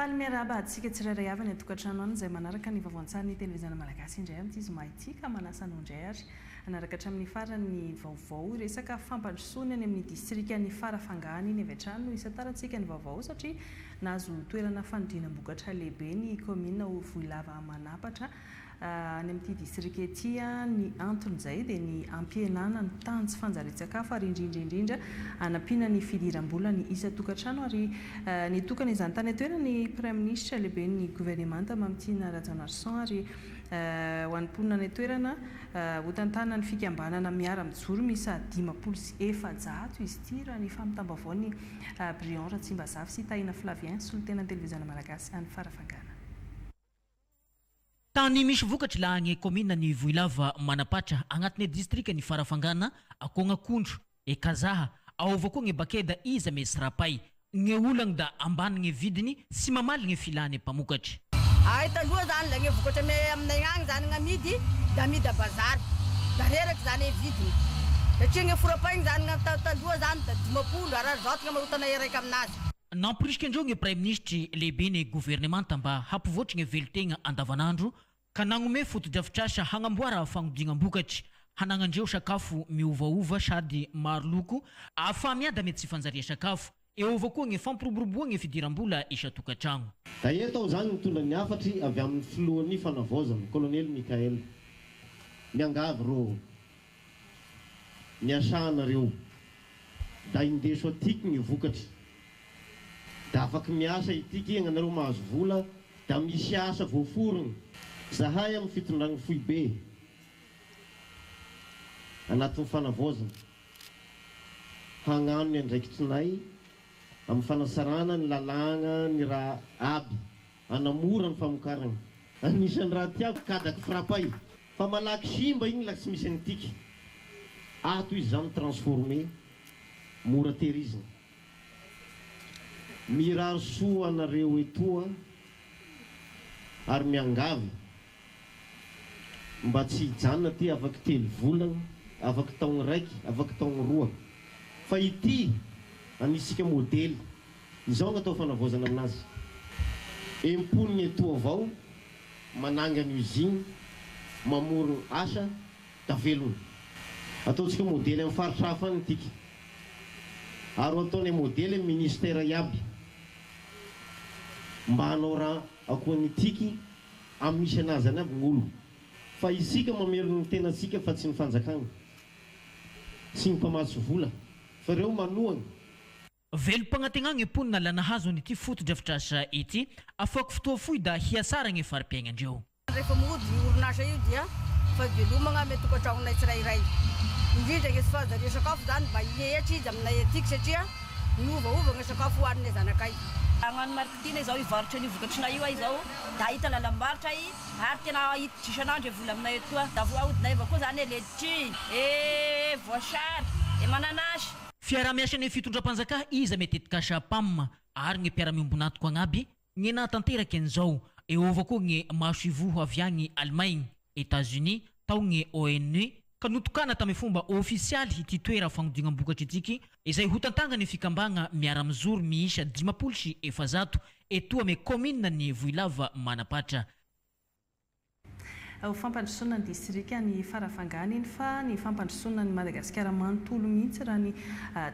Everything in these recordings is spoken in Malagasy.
Faly miarahaba antsika tsirairay avy any an-tokantrano any izay manaraka ny vaovao an-tsarin'ny Televiziona Malagasy indray amin'ity zoma ity ka manasa anao indray ary hanaraka hatramin'ny farany ny vaovao resaka fampandrosoana any amin'ny distrikan'i Farafangana iny avy hatrany no hisantarantsika ny vaovao satria nahazo toerana fanodinam-bokatra lehibe ny kaominina Vohilava Manapatra Any amin'ity distrika ity, ny anton'izay dia ny hampihenana ny tahan'ny tsy fanjarian-tsakafo ary indrindra indrindra hanampiana ny fidiram-bolan'ny isan-tokantrano ary nitokana izany tany an-toerana ny Praiminisitra lehiben'ny governemanta Mamitiana Rajaonarison ary ho an'ny mponina any an-toerana hotantanan'ny fikambanana miara-mijoro miisa 450 izy ity raha ny fampitam-baovaon'i Briand Ratsimbazafy sy Tahina Flavien solontenan'ny televiziona malagasy any Farafangana. Tany misy vokatry la agny kaominina ny Vohilava Manapatra agnatine distrika ny Farafangana, Akognakondro, e Kazaha, ao avao koa gne Bakeda iza me Srapay. Gne olagny da ambany gne vidiny sy mamaly gne filane mpamokatry. Ay taloha zany la gne vokatra ame aminay agny zany gn'amidy da amidy a bazary da reraky zany e vidiny satria gne forapaigny zany gna taloha zany da 50 ary zato gn'amarotanay araiky aminazy. Namporisika andreo gne Praiminisitry lehibe ny governemanta mba hampivoatry gne velon-tegna andavanandro ka nagnome fotodrafitrasa hagnamboara fagnodignam-bokatry, hanagnandreo sakafo miovaova sady maro loko ahafaha-miady ame tsy fanjaria sakafo. Eo avao koa gne fampiroboroboa gne fidiram-bola isan-tokantragno. Da eto aho izany mitondra ny hafatry avy amin'ny filohan'ny fanavaozana, Kolonely Mickaël. Miangavy rô. Miasà nareo. Da indeso atiky ny vokatry. Da afaky miasa itiky agnanareo mahazo vola da misy asa voaforogny. Zahay amin'ny fitondragny foibe anatin'ny fanavaozana hagnano ny andraikitrinay amin'ny fanasarana ny lalàgna ny raha aby hanamora ny famokaragna. Anisan'ny raha tiako kadaky frapay fa malaky simba igny la tsy misy an'itiky ato izy zany transformer mora tehirizina. Mirary soa anareo etoa ary miangavy mba tsy hijanona aty afaky telo volagna, afaky taogno raiky, afaky taogno roa fa ity anisika modely. Izao no atao fanavaozana aminazy. E mponina etoa avao manangana usine, mamorogno asa, da velogno. Ataontsika modely am faritra hafa agny tiky. Ary ho ataonay modely am ministère iaby mba hanao raha akoan'ny tiky am misy anazy any aby gn'olo. Fa isika mamelogno ny tenatsika fa tsy ny fanjakagna sy ny mpamatsy vola fa reo manohagna. Velom-pagnantegnagna ny mponina la nahazo an'ity fotodrafitrasa ity, afako fotoa fohy da hiasara ny fari-piaignandreo. Rehefa mody io orinasa io dia fahavelomagna ame tokantragnonay tsirairay. Indrindra ny tsy fahazaria sakafo zany mba hihetra izy aminay atiky satria miovaova ny sakafo hohaninay zanakay. Hagnano marketing izao hivarotra an'io vokatrinay io aho izao da hahita lalam-barotra ahy ary tena hiditra isan'andro e vola aminay etoa. Da ahodinay avao koa zany e letchi e voasary e mananasy. Fiaraha-miasan'ny fitondram-panjakà iza me tetikasa Pam ary gne mpiara-miombon'antoko agnaby gne nahatanteraky an'izao. Eo avao koa gne masoivoho avy agny Allemagne, Etats-Unis, tao gne ONU, ka notokana tamy fomba ofisialy ity toera fagnodignam-bokatry itiky izay hotantagnan'ny fikambagna miara-mijoro miisa 450 etoa ame kaominina-n'ny Vohilava Manapatra. Ho fampandrosoana ny distrikan'i Farafangana iny fa ny fampandrosoana an'i Madagasikara manontolo mihitsy raha ny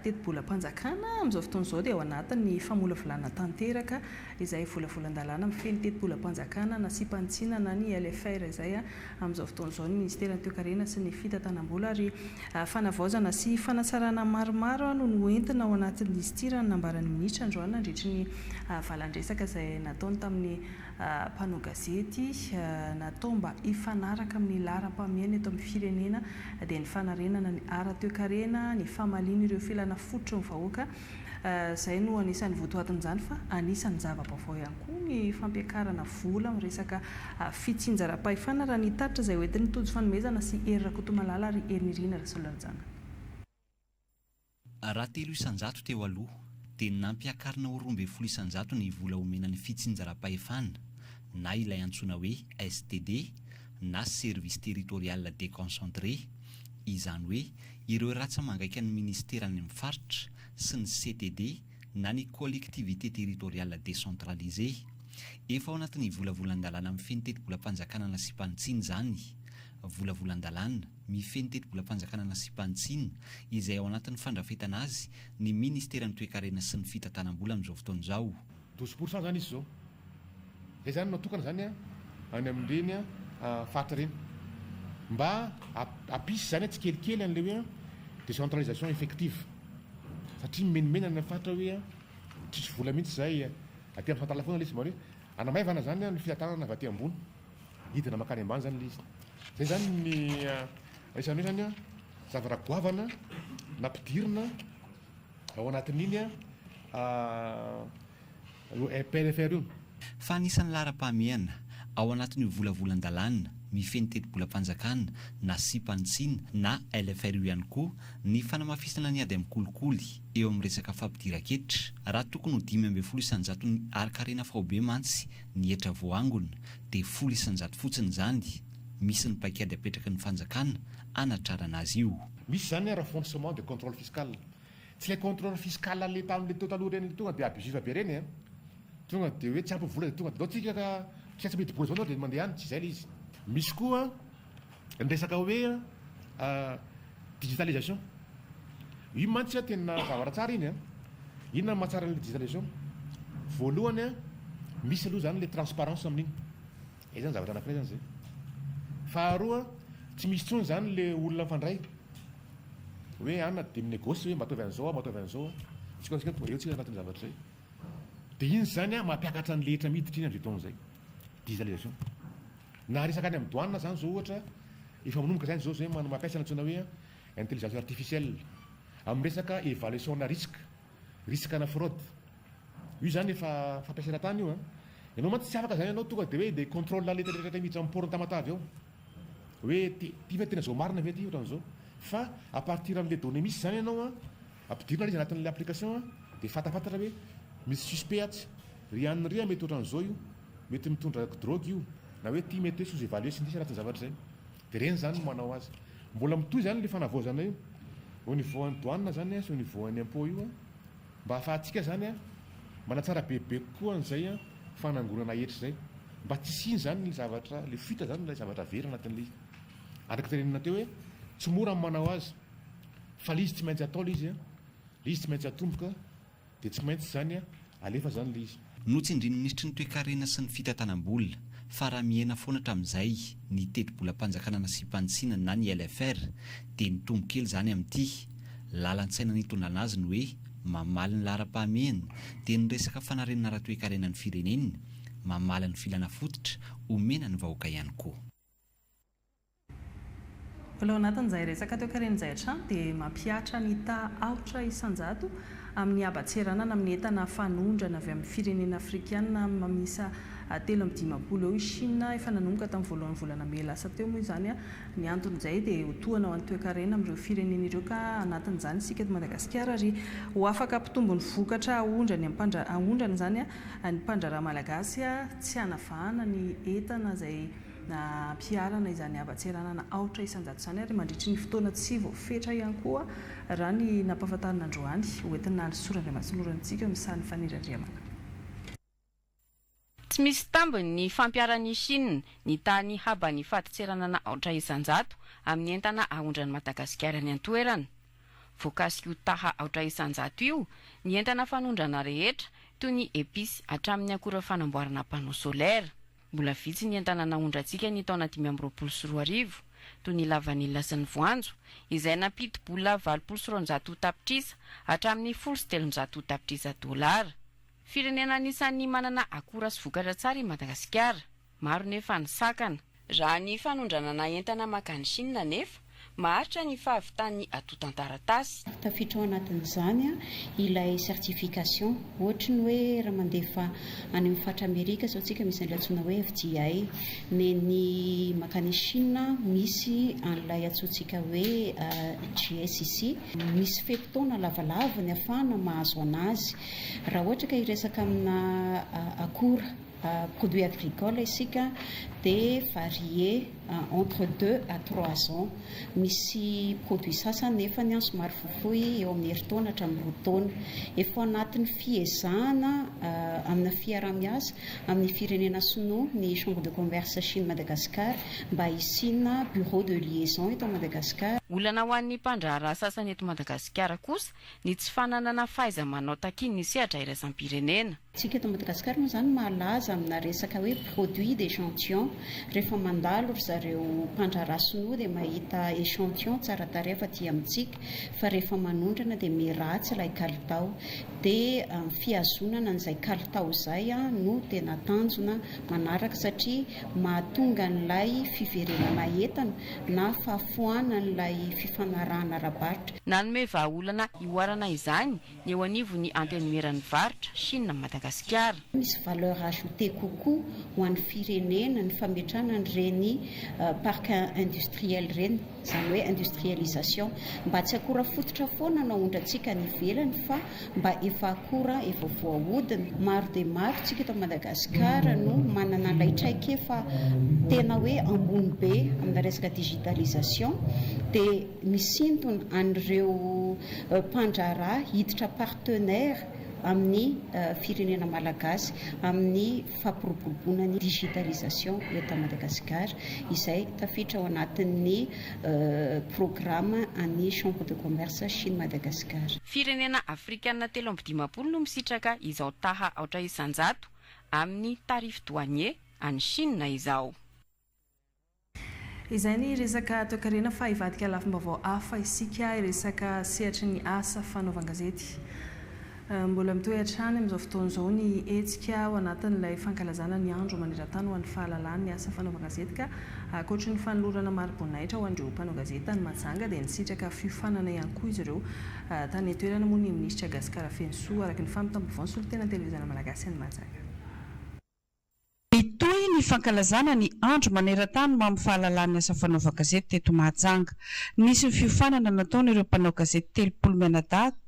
tetibolam-panjakana amin'izao fotoana izao dia ao anatin'ny famolavolana tanteraka izay volavolan-dalàna mifehy ny tetibolam-panjakana nasiam-panitsiana na ny LFR izay amin'izao fotoana izao ny minisiteran'ny toekarena sy ny fitantanam-bola ary fanavaozana sy fanatsarana maromaro no noentina ao anatin'izy ity raha ny nambaran'ny minisitra androany nandritry ny valan-dresaka izay nataony tamin'ny mpanao gazety, natao mba hifanaraka amin'ny laharam-pahamehana eto amin'ny firenena dia ny fanarenana ny ara-toekarena, ny famaliana ireo filana fototry ny vahoaka. Izay no anisan'ny votoatin'izany fa anisan'ny zava-baovao ihany koa ny fampiakarana vola amin'ny resaka fitsinjaram-pahefana raha ny tatitra izay hoentin'i Tojo Fanomezana sy Hery Rakotomalala ary Herinirina Rasoloranjana. Raha 3% teo aloha, dia nampiakarina ho 12% ny vola omena ny fitsinjaram-pahefana na ilay antsoina hoe STD na Service Territorial Déconcentré, izany hoe ireo ratsa-mangaikan'ny minisitera any amin'ny faritra sy ny CTD na ny Collectivité Territoriale Décentralisée. Efa ao anatin'ny volavolan-dalàna mifehy ny tetibolam-panjakana nasiam-panitsiana izany. Volavolan-dalàna mifehy ny tetibolam-panjakana nasiam-panitsiana izay ao anatin'ny fandrafetana azy ny ministeran'ny toekarena sy ny fitantanam-bola amin'izao fotoana izao. 12% zany izy zao. Zay zany natokana zany any amin'ireny faritra ireny. Mba hampisy zany tsikelikely an'ilay hoe décentralisation effective. Satria mimenomenana ny faritra hoe tsisy vola mihitsy zay aty amin'ny centrale foana ilay izy. Mba hoe hanamaivana zany ny fitantanana avy aty ambony hidina mankany ambany zany ilay izy. Zay zany ny anisan'ny hoe zany zavatra goavana nampidirina ao anatin'iny PLFR io. Fa anisan'ny laharam-pahamehana ao anatin'io volavolan-dalàna mifehy ny tetibolam-panjakana na SIPANTSIN na LFR io ihany koa ny fanamafisana ny ady amin'ny kolikoly eo amin'ny resaka fampidiran-ketra. Raha tokony ho 15 isan-jaton'ny harin-karena faobe mantsy ny hetra voaangona dia 10% fotsiny izany. Misy ny paikady apetraky ny fanjakana hanatrarana azy io. Misy izany renforcement de contrôle fiscal. Tsy ilay contrôle fiscal le tamin'le teo taloha ireny tonga dia abusif be ireny an. Tonga dia hoe tsy ampy vola dia tonga dia ndao tsika ka tsy maintsy midi-bola izao nareo dia mandeha any, tsy izay ilay izy. Misy koa ny resaka hoe digitalisation. Io mantsy an tena zavatra tsara iny an. Inona no mahatsara an'ilay digitalisation? Voalohany an, misy aloha izany ilay transparence amin'iny. Izay zany zavatra anakiray zany zay. Faharoa, tsy misy intsony zany le olona mifandray hoe anona de mi-négocie hoe mba ataovy an'izao aho, mba ataovy an'izao aho. Tsika tsika tonga eo tsika anatin'ny zavatra izay. De iny zany an mampiakatra an'le hetra miditra iny amin'izay fotoana izay. Digitalisation. Na resaka any amin'ny douane zany zao ohatra, efa manomboka zany zao zay mampiasa ny antsoina hoe intelligence artificielle amin'ny resaka évaluation na risque. Risque ana fraude. Io zany efa fampiasana tany io an. Ianao mantsy tsy afaka zany ianao tonga de hoe de contrôle le retraretra miditra amin'ny port Tamatave ao. Hoe ty ty ve tena zao marina ve ty ohatran'izao. Fa à partir an'le données misy zany ianao an, ampidirina le izy anatin'le application an, de fantapantatra hoe misy suspect atsy. Ry anona ry an mety ohatran'izao io, mety mitondra drogue io, na hoe ty mety hoe sous évaluer sy ny sisa anatin'ny zavatra izay. De reny zany no manao azy. Mbola mitohy zany le fanavaozana io au niveau an'ny douane zany sy au niveau an'ny impôt io mba ahafahantsika zany manatsara bebe kokoa an'izay fanangonana hetra izay mba tsy hisiany zany ny zavatra le fuite zany ilay zavatra very anatin'ilay izy. Araka tenenina teo hoe tsy mora ny manao azy fa le izy tsy maintsy atao le izy, le izy tsy maintsy atomboka. Dia tsy maintsy izany alefa izany ilay izy. Notsindrin'ny minisitry ny Toekarena sy ny fitantanam-bola fa raha mihena foana hatramin'izay ny tetibolam-panjakana nasiam-panitsiana na ny LFR dia nitombo kely izany amin'ity. Lalan-tsaina nitondrana azy ny hoe mamaly ny laharam-pahamehana dia ny resaka fanarenana ara-toekarena ny firenena, mamaly ny filana fototra omena ny vahoaka ihany koa. Mbola ao anatin'izay resaka toekarena izay hatrany dia mampihatra ny taha 1% amin'ny haban-tseranana amin'ny entana fanondrana avy amin'ny firenena afrikana miisa 53 eo i Chine. Efa nanomboka tamin'ny voalohan'ny volana mey lasa teo moa izany. Ny anton'izay dia ho tohana ho an'ny toekarena amin'ireo firenena ireo ka anatin'izany isika eto Madagasikara ary ho afaka hampitombo ny vokatra aondrany aondrana izany ny mpandraharaha malagasy tsy hanavahana ny entana izay na hampiharana izany haban-tseranana 1% izany ary mandritry ny fotoana tsy voafetra ihany koa raha ny nampahafantarina androany. Hoentina Alisoa Randriamatsinoro antsika eo amin'ny sahan'ny Faniry Andriamana. Tsy misy tambiny ny fampiharan'i Chine ny tahan'ny haban'ny fadintseranana 1% amin'ny entana aondran'i Madagasikara any an-toerana. Voakasik'io taha 1% io ny entana fanondrana rehetra toy ny epices hatramin'ny akora fanamboarana panneau solaire. Mbola vitsy ny entana naondrantsika ny taona 2025, toy ny lavanila sy ny voanjo, izay nampidi-bola 280 tapitrisa hatramin'ny 310 tapitrisa dolara. Firenena anisan'ny manana akora sy vokatra tsara i Madagasikara. Maro nefa ny sakana. Raha ny fanondranana entana mankany Chine anefa, Maharitra ny fahavitan'ny antontan-taratasy. Tafiditra ao anatin'izany ilay certification. Ohatry ny hoe raha mandefa any amin'ny faritra Amerika izao tsika misy an'ilay antsoina hoe FDA. Ny ny mankany Chine misy an'ilay antsointsika hoe GSCC. Misy fe-potoana lavalava ny ahafahana mahazo an'azy. Raha ohatra ka hiresaka amina akora produit agricole isika dia varier. entre deux à trois ans. Misy produit sasany nefany an somary fohifohy eo amin'ny herintaona hatramin'ny roa taona. Efa ao anatin'ny fiezahana amina fiaraha-miasa amin'ny firenena sinoa ny Chambre de commerce Chine Madagascar mba hisiana bureau de liaison eto Madagascar. Olana ho an'ny mpandraharaha sasany eto Madagasikara kosa ny tsy fananana fahaiza-manao takian'ny sehatra iraisam-pirenena. Tsika eto Madagascar moa izany malaza amina resaka hoe produit d'échantillon, rehefa mandalo ry zareo mpandraharaha sinoa dia mahita échantillon tsara tarehy avy aty amintsika fa rehefa manondrana dia miharatsy ilay kalitao dia fihazonana an'izay kalitao izay no tena tanjona manaraka satria mahatonga an'ilay fiverenana entana na fahafoanan'ilay fifanarahana ara-barotra. Nanome vahaolana hihoarana izany ny eo anivon'ny Antenimieran'ny Varotra, Chine Madagasikara. Misy valeur ajoutée kokoa ho an'ny firenena ny fametrahana an'ireny parc industriel ireny, izany hoe industrialisation. Mba tsy akora fototra foana no aondrantsika any ivelany fa mba efa akora efa voahodina. Maro dia maro tsika eto Madagasikara no manana an'ilay traikefa tena hoe ambony be amina resaka digitalisation dia misintona an'ireo mpandraharaha hiditra partenaire amin'ny firenena malagasy amin'ny fampiroboroboana ny digitalisation eto Madagasikara izay tafiditra ao anatin'ny programa an'ny Chambre de commerce Chine Madagascar. Firenena afrikana 53 no misitraka izao taha 1% amin'ny tarif douanier any Chine izao. Izay ny resaka toekarena fa hivadika lafim-baovao hafa isika hiresaka sehatry ny asa fanaovan-gazety. Mbola mitohy hatrany amin'izao fotoana izao ny hetsika ao anatin'ilay fankalazana ny andro maneran-tany ho an'ny fahalalan'ny asa fanaovan-gazety ka ankoatry ny fanolorana mari-boninahitra ho an'ireo mpanao gazety tany Mahajanga dia nisitraka fiofanana ihany koa izy ireo tany an-toerana moa ny minisitra Gascar Fenosoa araka ny fampitam-baovaon'ny solontenan'ny televiziona malagasy any Mahajanga. Mitohy ny fankalazana ny Andro maneran-tany ho amin'ny fahalalan'ny asa fanaovan-gazety teto Mahajanga. Nisy ny fiofanana nataon'ireo mpanao gazety 30 mianadahy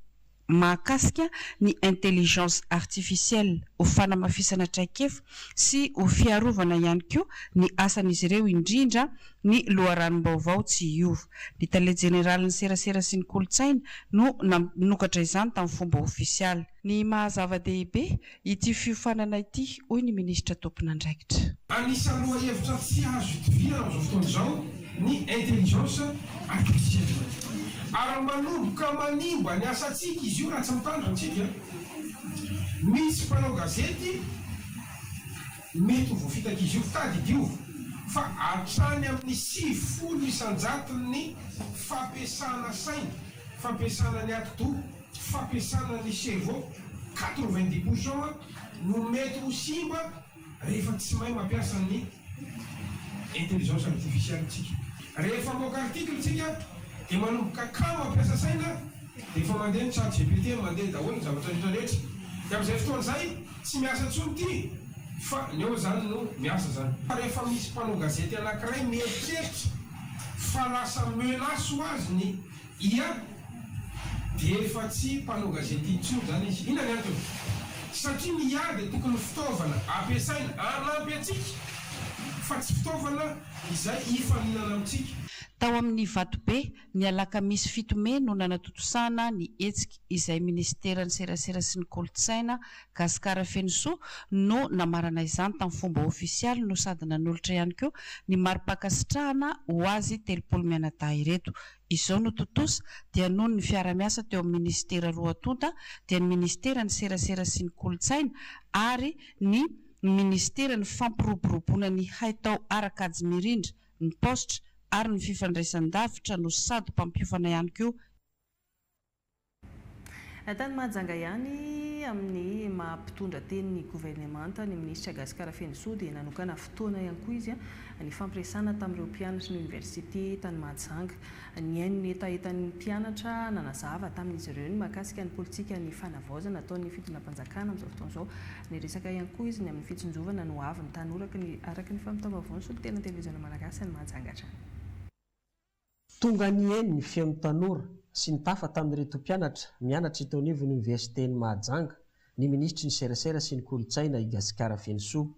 mahakasika ny intelligence artificielle ho fanamafisana traikefa sy ho fiarovana ihany koa ny asan'izy ireo indrindra ny loharanom-baovao tsy hiova. Ny tale jeneralin'ny serasera sy ny kolontsaina no nanokatra izany tamin'ny fomba ofisialy. Ny maha zava-dehibe ity fiofanana ity, hoy ny minisitra tompon'andraikitra. Anisan'ny lohahevitra tsy azo idivirana amin'izao fotoana izao ny intelligence artificielle. Ary manomboka manimba ny asantsika izy io raha tsy mitandrina isika. Misy mpanao gazety mety ho voafitak'izy io. Tadidio fa hatrany amin'ny 90 isan-jaton'ny fampiasana saina, fampiasana ny atidoha, fampiasana ny cerveau, 90 pourcent no mety ho simba rehefa tsy mahay mampiasa ny intelligence artificielle tsika. Rehefa mamoaka article tsika dia manomboka ka mampiasa saina dia efa mandeha ny chat GPT, mandeha daholo ny zavatra rehetra rehetra. Dia amin'izay fotoana izay tsy miasa intsony ity fa ny eo zany no miasa zany. Rehefa misy mpanao gazety anankiray mieritreritra fa lasa menace ho azy ny IA dia efa tsy mpanao gazety intsony zany izy. Inona ny antony? Satria ny IA dia tokony fitaovana ampiasaina hanampy antsika fa tsy fitaovana izay hifaninana amintsika. Tao amin'ny Vatobe, ny alakamisy 7 mey no nanatontosana ny hetsika izay minisiteran'ny serasera sy ny kolontsaina Gascar Fenosoa no namarana izany tamin'ny fomba ofisialy no sady nanolotra ihany koa ny mari-pankasitrahana ho azy 30 mianadahy ireto. Izao no tontosa dia noho ny fiara-miasa teo amin'ny minisitera roa tonta dia ny ministeran'ny serasera sy ny kolontsaina ary ny ministeran'ny fampiroboroboana ny haitao ara-kajy mirindra, ny paositra ary ny fifandraisan-davitra no sady mpampiofana ihany koa. Tany Mahajanga ihany, amin'ny maha mpitondra tenin'ny governemanta ny minisitra Gascar Fenosoa dia nanokana fotoana ihany koa izy ny fampiresahana tamin'ireo mpianatry ny oniversite tany Mahajanga. Nihaino ny hetahetan'ny mpianatra, nanazava tamin'izy ireo ny mahakasika ny politikan'ny fanavaozana ataon'ny fitondram-panjakana amin'izao fotoana izao. Niresaka ihany koa izy ny amin'ny fitsinjovana ny hoavin'ny tanora araka ny fampitam-baovaon'ny solontenan'ny televiziona malagasy any Mahajanga hatrany. Tonga nihaino ny feon'ny tanora sy nitafa tamin'ireto mpianatra mianatra eto anivon'ny oniversiten'i Mahajanga ny minisitry ny serasera sy ny kolontsaina i Gasikara Fenosoa.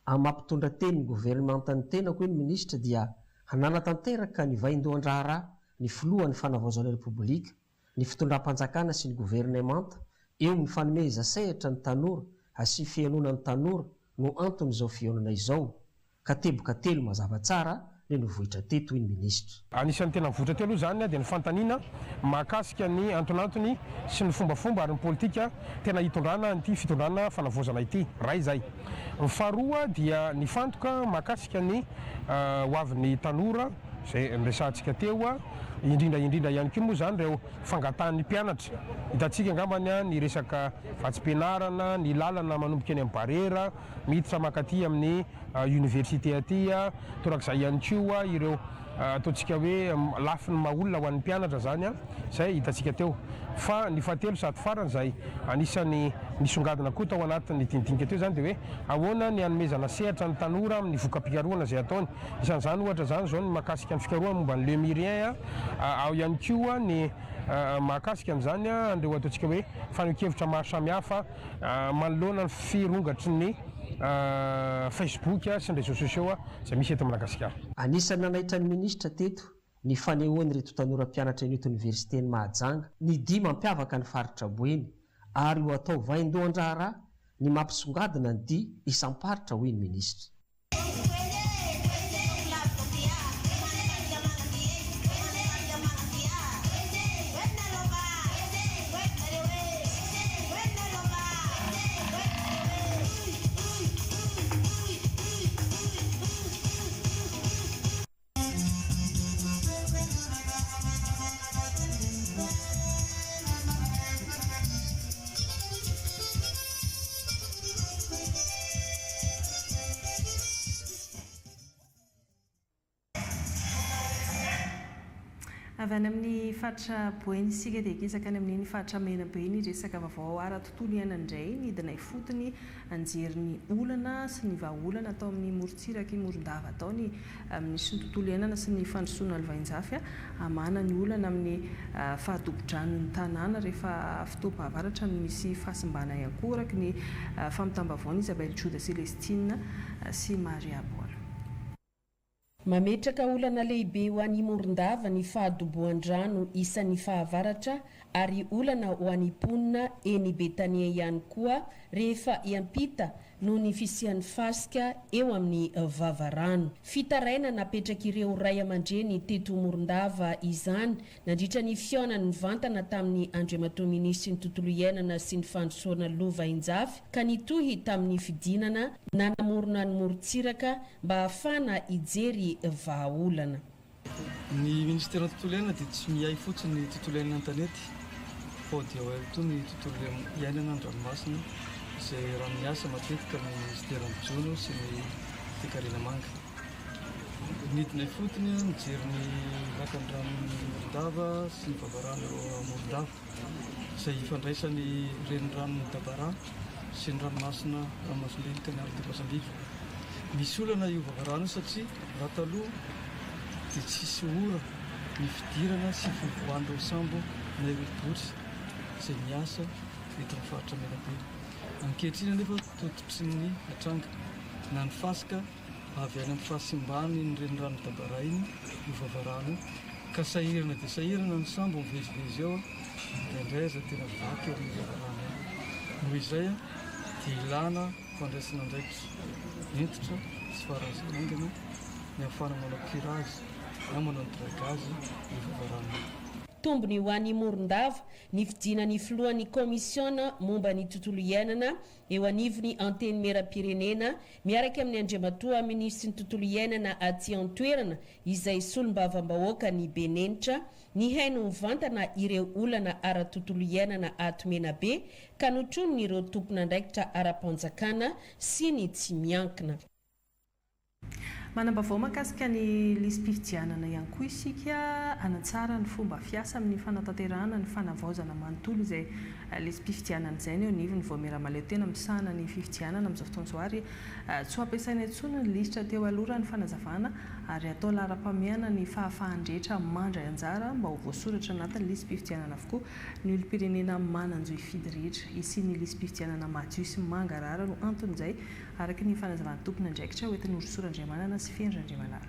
Amin'ny maha mpitondra tenin'ny governemanta ny tenako hoy ny minisitra dia hananatanteraka ny vaindohan-draharaha ny filohan'ny fanavaozana Repoblika, ny fitondram-panjakana sy ny governemanta eo amin'ny fanomeza sehatra ny tanora sy fihainoana ny tanora no anton'izao fihaonana izao ka teboka telo mazava tsara ny nivoitra teto hoy ny minisitra. Anisan'ny tena nivoitra teo aloha izany dia ny fanontaniana mahakasika ny antonantony sy ny fombafomba ary ny politika tena hitondrana an'ity fitondrana fanavaozana ity. Iray izay. Ny faharoa dia nifantoka mahakasika ny hoavin'ny tanora izay noresahantsika teo, indrindra indrindra ihany koa moa izany ireo fangatahan'ny mpianatra. Hitantsika angambany ny resaka vatsim-pianarana, ny lalana manomboka eny amin'ny Barera, miditra mankaty amin'ny université aty, torak'izay ihany koa ireo ataontsika hoe lafiny maha olona ho an'ny mpianatra izany izay hitantsika teo. Fa ny fahatelo sady farany izay anisan'ny nisongadina koa tao anatin'ny dinidinika teo izany dia hoe ahoana ny hanomezana sehatra ny tanora amin'ny voka-pikarohana izay ataony. Isan'izany ohatra izany izao ny mahakasika ny fikarohana momba ny Lemurien, ao ihany koa ny mahakasika an'izany an'ireo ataontsika hoe fanehoan-kevitra maro samihafa manoloana ny firongatry ny Facebook sy ny réseaux sociaux izay misy eto Madagasikara. Anisan'ny nanaitra ny minisitra teto ny fanehoan'ireto tanora mpianatra eny Oniversiten'i Mahajanga ny dihy mampiavaka ny faritra Boeny ary ho atao vaindohan-draharaha ny mampisongadina ny dihy isam-paritra hoy ny minisitra. Avy any amin'ny faritra Boeny isika dia hikisaka any amin'iny faritra Menabe iny hiresaka vaovao ara-tontolo iainana indray. Nidina ifotony nijery ny olana sy ny vahaolana tao amin'ny morontsirak'i Morondava tao ny Minisitry ny Tontolo iainana sy ny Fandrosoana Lovainjafy hamahana ny olana amin'ny fahadobo-dranon'ny tanàna rehefa fotoam-pahavaratra no misy fahasimbana ihany koa, araka ny fampitam-baovaon'i Isabelle Juda Celestine sy Maria Bola. Mametraka olana lehibe ho an'i Morondava ny fahadoboan-drano isan'ny fahavaratra ary olana ho an'ny mponina eny Betania ihany koa rehefa hiampita noho ny fisian'ny fasika eo amin'ny vavarano. Fitarainana napetrak'ireo ray aman-dreny teto Morondava izany nandritra ny fihaonany nivantana tamin'ny Andriamatoa Minisitry ny Tontolo Iainana sy ny Fandrosoana Lovainjafy ka nitohy tamin'ny fidinana nanamorona ny morontsiraka mba hahafahana hijery vahaolana. Ny Ministeran'ny Tontolo Iainana dia tsy miahy fotsiny ny tontolo iainana an-tanety fa dia ao ihany koa ny tontolo iainana an-dranomasina izay iaraha-miasa matetika amin'ny Ministeran'ny Jono sy ny Toekarena Manga. Nidina ifotony nijery ny lakandranon'i Morondava sy ny vavarano eo Morondava izay ifandraisan'ny reniranon'i Dabara sy ny ranomasina ranomasimbe Canal de Mozambique. Misy olana io vavarano io satria raha taloha dia tsisy ora ny fidirana sy fivoahan'ireo sambo na ireo botry izay miasa eto amin'ny faritra Menabe. Ankehitriny anefa tototry ny atranga na ny fasika avy any amin'ny fahasimban'iny renirano Dabara iny io vavarano io ka sahirana dia sahirana ny sambo mivezivezy eo indraindray aza tena vaky eo amin'ny vavarano eo. Noho izay dia ilana fandraisana andraikitra hentitra sy faran'izay haingana ny ahafahana manao curage na manao ny dragage io vavarano io. Tombony ho an'i Morondava ny fidinan'ny filohan'ny kaomisiona momba ny tontolo iainana eo anivon'ny Antenimierampirenena miaraka amin'ny Andriamatoa Minisitry ny Tontolo iainana aty an-toerana izay solombavambahoakan'i Benenitra nihaino mivantana ireo olana ara-tontolo iainana ato Menabe ka notronin'ireo tompon'andraikitra ara-panjakana sy ny tsy miankina. Manam-baovao mahakasika ny lisi-pifidianana ihany koa isika, hanatsara ny fomba fiasa amin'ny fanatanterahana ny fanavaozana manontolo izay lisi-pifidianana izay ny eo anivon'ny Vaomiera Mahaleotena misahana ny fifidianana amin'izao fotoana izao ary tsy ho ampiasaina intsony ny lisitra teo aloha raha ny fanazavana ary hatao laharam-pahamehana ny fahafahan'ny rehetra mandray anjara mba ho voasoratra anatin'ny lisi-pifidianana avokoa ny olom-pirenena manan-jo hifidy rehetra. Hisian'ny lisi-pifidianana madio sy mangarahara no anton'izay. araka ny fanazavan'ny tompon'andraikitra hoentin'i Norosoa Randriamanana sy Feno Randriamanala.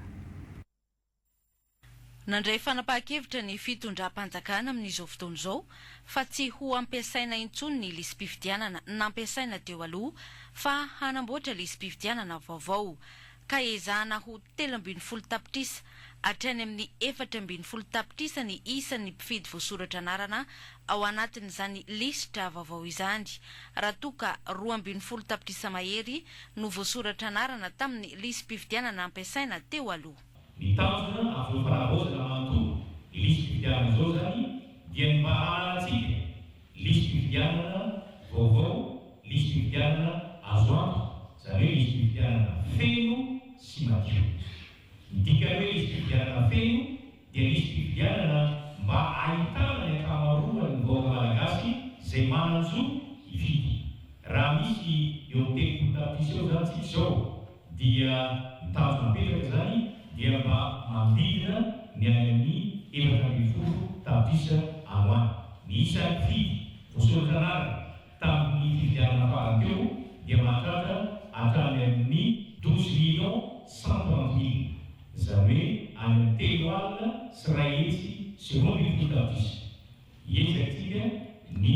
Nandray fanapahan-kevitra ny fitondram-panjakana amin'izao fotoana izao fa tsy ho ampiasaina intsony ny lisi-pifidianana nampiasaina teo aloha fa hanamboatra lisi-pifidianana vaovao ka ezahana ho 13 tapitrisa hatrany amin'ny 14 tapitrisa ny isan'ny mpifidy voasoratra anarana ao anatin'izany lisitra vaovao izany raha toa ka 12 tapitrisa mahery no voasoratra anarana tamin'ny lisi-pifidianana ampiasaina teo aloha. Ny tanjona amin'izao fanavaozana manontolo ny lisi-pifidianana izao izany dia ny mba hananantsika lisi-pifidianana vaovao, lisi-pifidianana azo antoka, izany hoe lisi-pifidianana feno sy madio. Ny dikan'ny hoe lisi-pifidianana feno dia lisi-pifidianana mba ahitana ny ankamaroan'ny vahoaka malagasy izay manan-jo hifidy. Raha misy eo amin'ny 30 tapitrisa eo izany tsika izao dia ny tanjona apetraka izany dia mba manodidina ny any amin'ny 14 tapitrisa any ho any. Ny isan'ny mpifidy voasoratra anarana tamin'ny fifidianana farany teo dia mahatratra hatrany amin'ny douze millions cent trente mille, izany hoe any amin'ny 131 12 tapitrisa. Hiezaka ny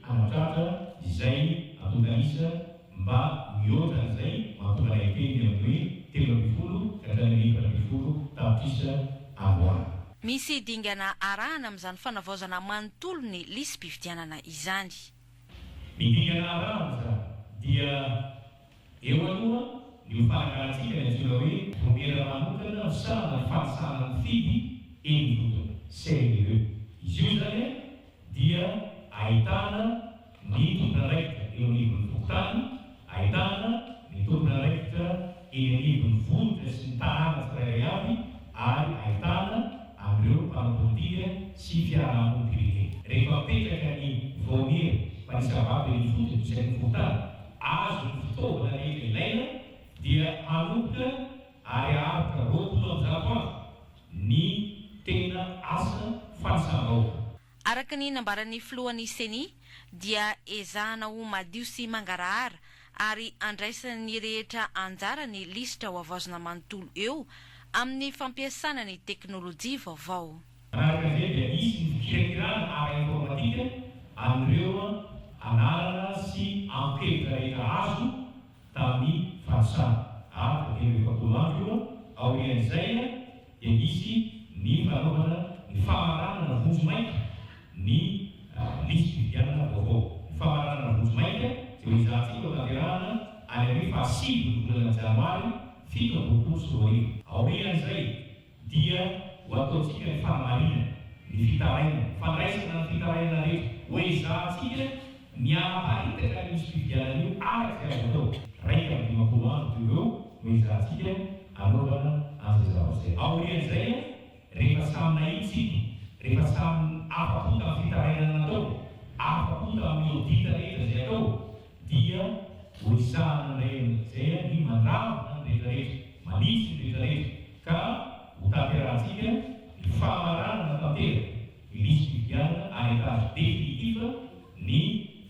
hanatratra izay antontan'isa mba mihoatra an'izay mahatonga anay hiteny ny amin'ny hoe 13 ka hatrany amin'ny 14 tapitrisa any ho any. Misy dingana arahana amin'izany fanavaozana manontolo ny lisi-pifidianana izany. Ny dingana arahana izany dia Eo aloha ny ho fananganantsika ny antsoina hoe Vaomiera manokana misahana ny fanisana ny mpifidy eny ifotony, CNE. Izy io izany dia ahitana ny tompon'andraikitra eo anivon'ny fokontany, ahitana ny tompon'andraikitra eny anivon'ny vohitra sy ny tanàna tsirairay avy ary ahitana an'ireo mpanao politika sy fiarahamonim-pirenena. Rehefa mipetraka ny vaomiera mpanisa vato eny ifotony isaky ny fokontany, Azo ny fitaovana rehetra ilaina dia hanomboka ary haharitra 120 andro ny tena asa fanisam-bahoaka. Araka ny nambaran'ny filohan'ny Ceni dia ezahana ho madio sy mangarahara ary andraisan'ny rehetra anjara ny lisitra ho havaozina manontolo eo amin'ny fampiasana ny teknolojia vaovao. Manaraka izay dia nisy ny fikirakirana ara-informatika an'ireo anarana sy anton-kevitra rehetra azo tamin'ny fanisana. Haharitra 43 andro io. Aorian'izay dia nisy ny fanaovana ny famaranana vonjimaika ny lisi-pifidianana vaovao. Ny famaranana vonjimaika izay hoezahantsika hotanterahana any amin'ny fahasivin'ny volana janoary 2027. Aorian'izay dia ho ataontsika ny fanamarinana, ny fitarainana, fandraisana ny fitarainana rehetra, ho ezahantsika ny hanaparitaka an'io lisi-pifidianana io araka izay azo atao. 51 andro teo ho eo no ezahantsika anaovana an'izay zavatra izay. Aorian'izay, rehefa samy nahita isika, rehefa samy afa-po tamin'ny fitarainana natao, afa-po tamin'ny audit rehetra izay atao, dia ho ezahana indray amin'izay ny mandravona ny rehetra rehetra, manitsy ny rehetra rehetra, ka ho tanterahantsika ny famaranana tanteraka ny lisi-pifidianana à l'étage définitif ny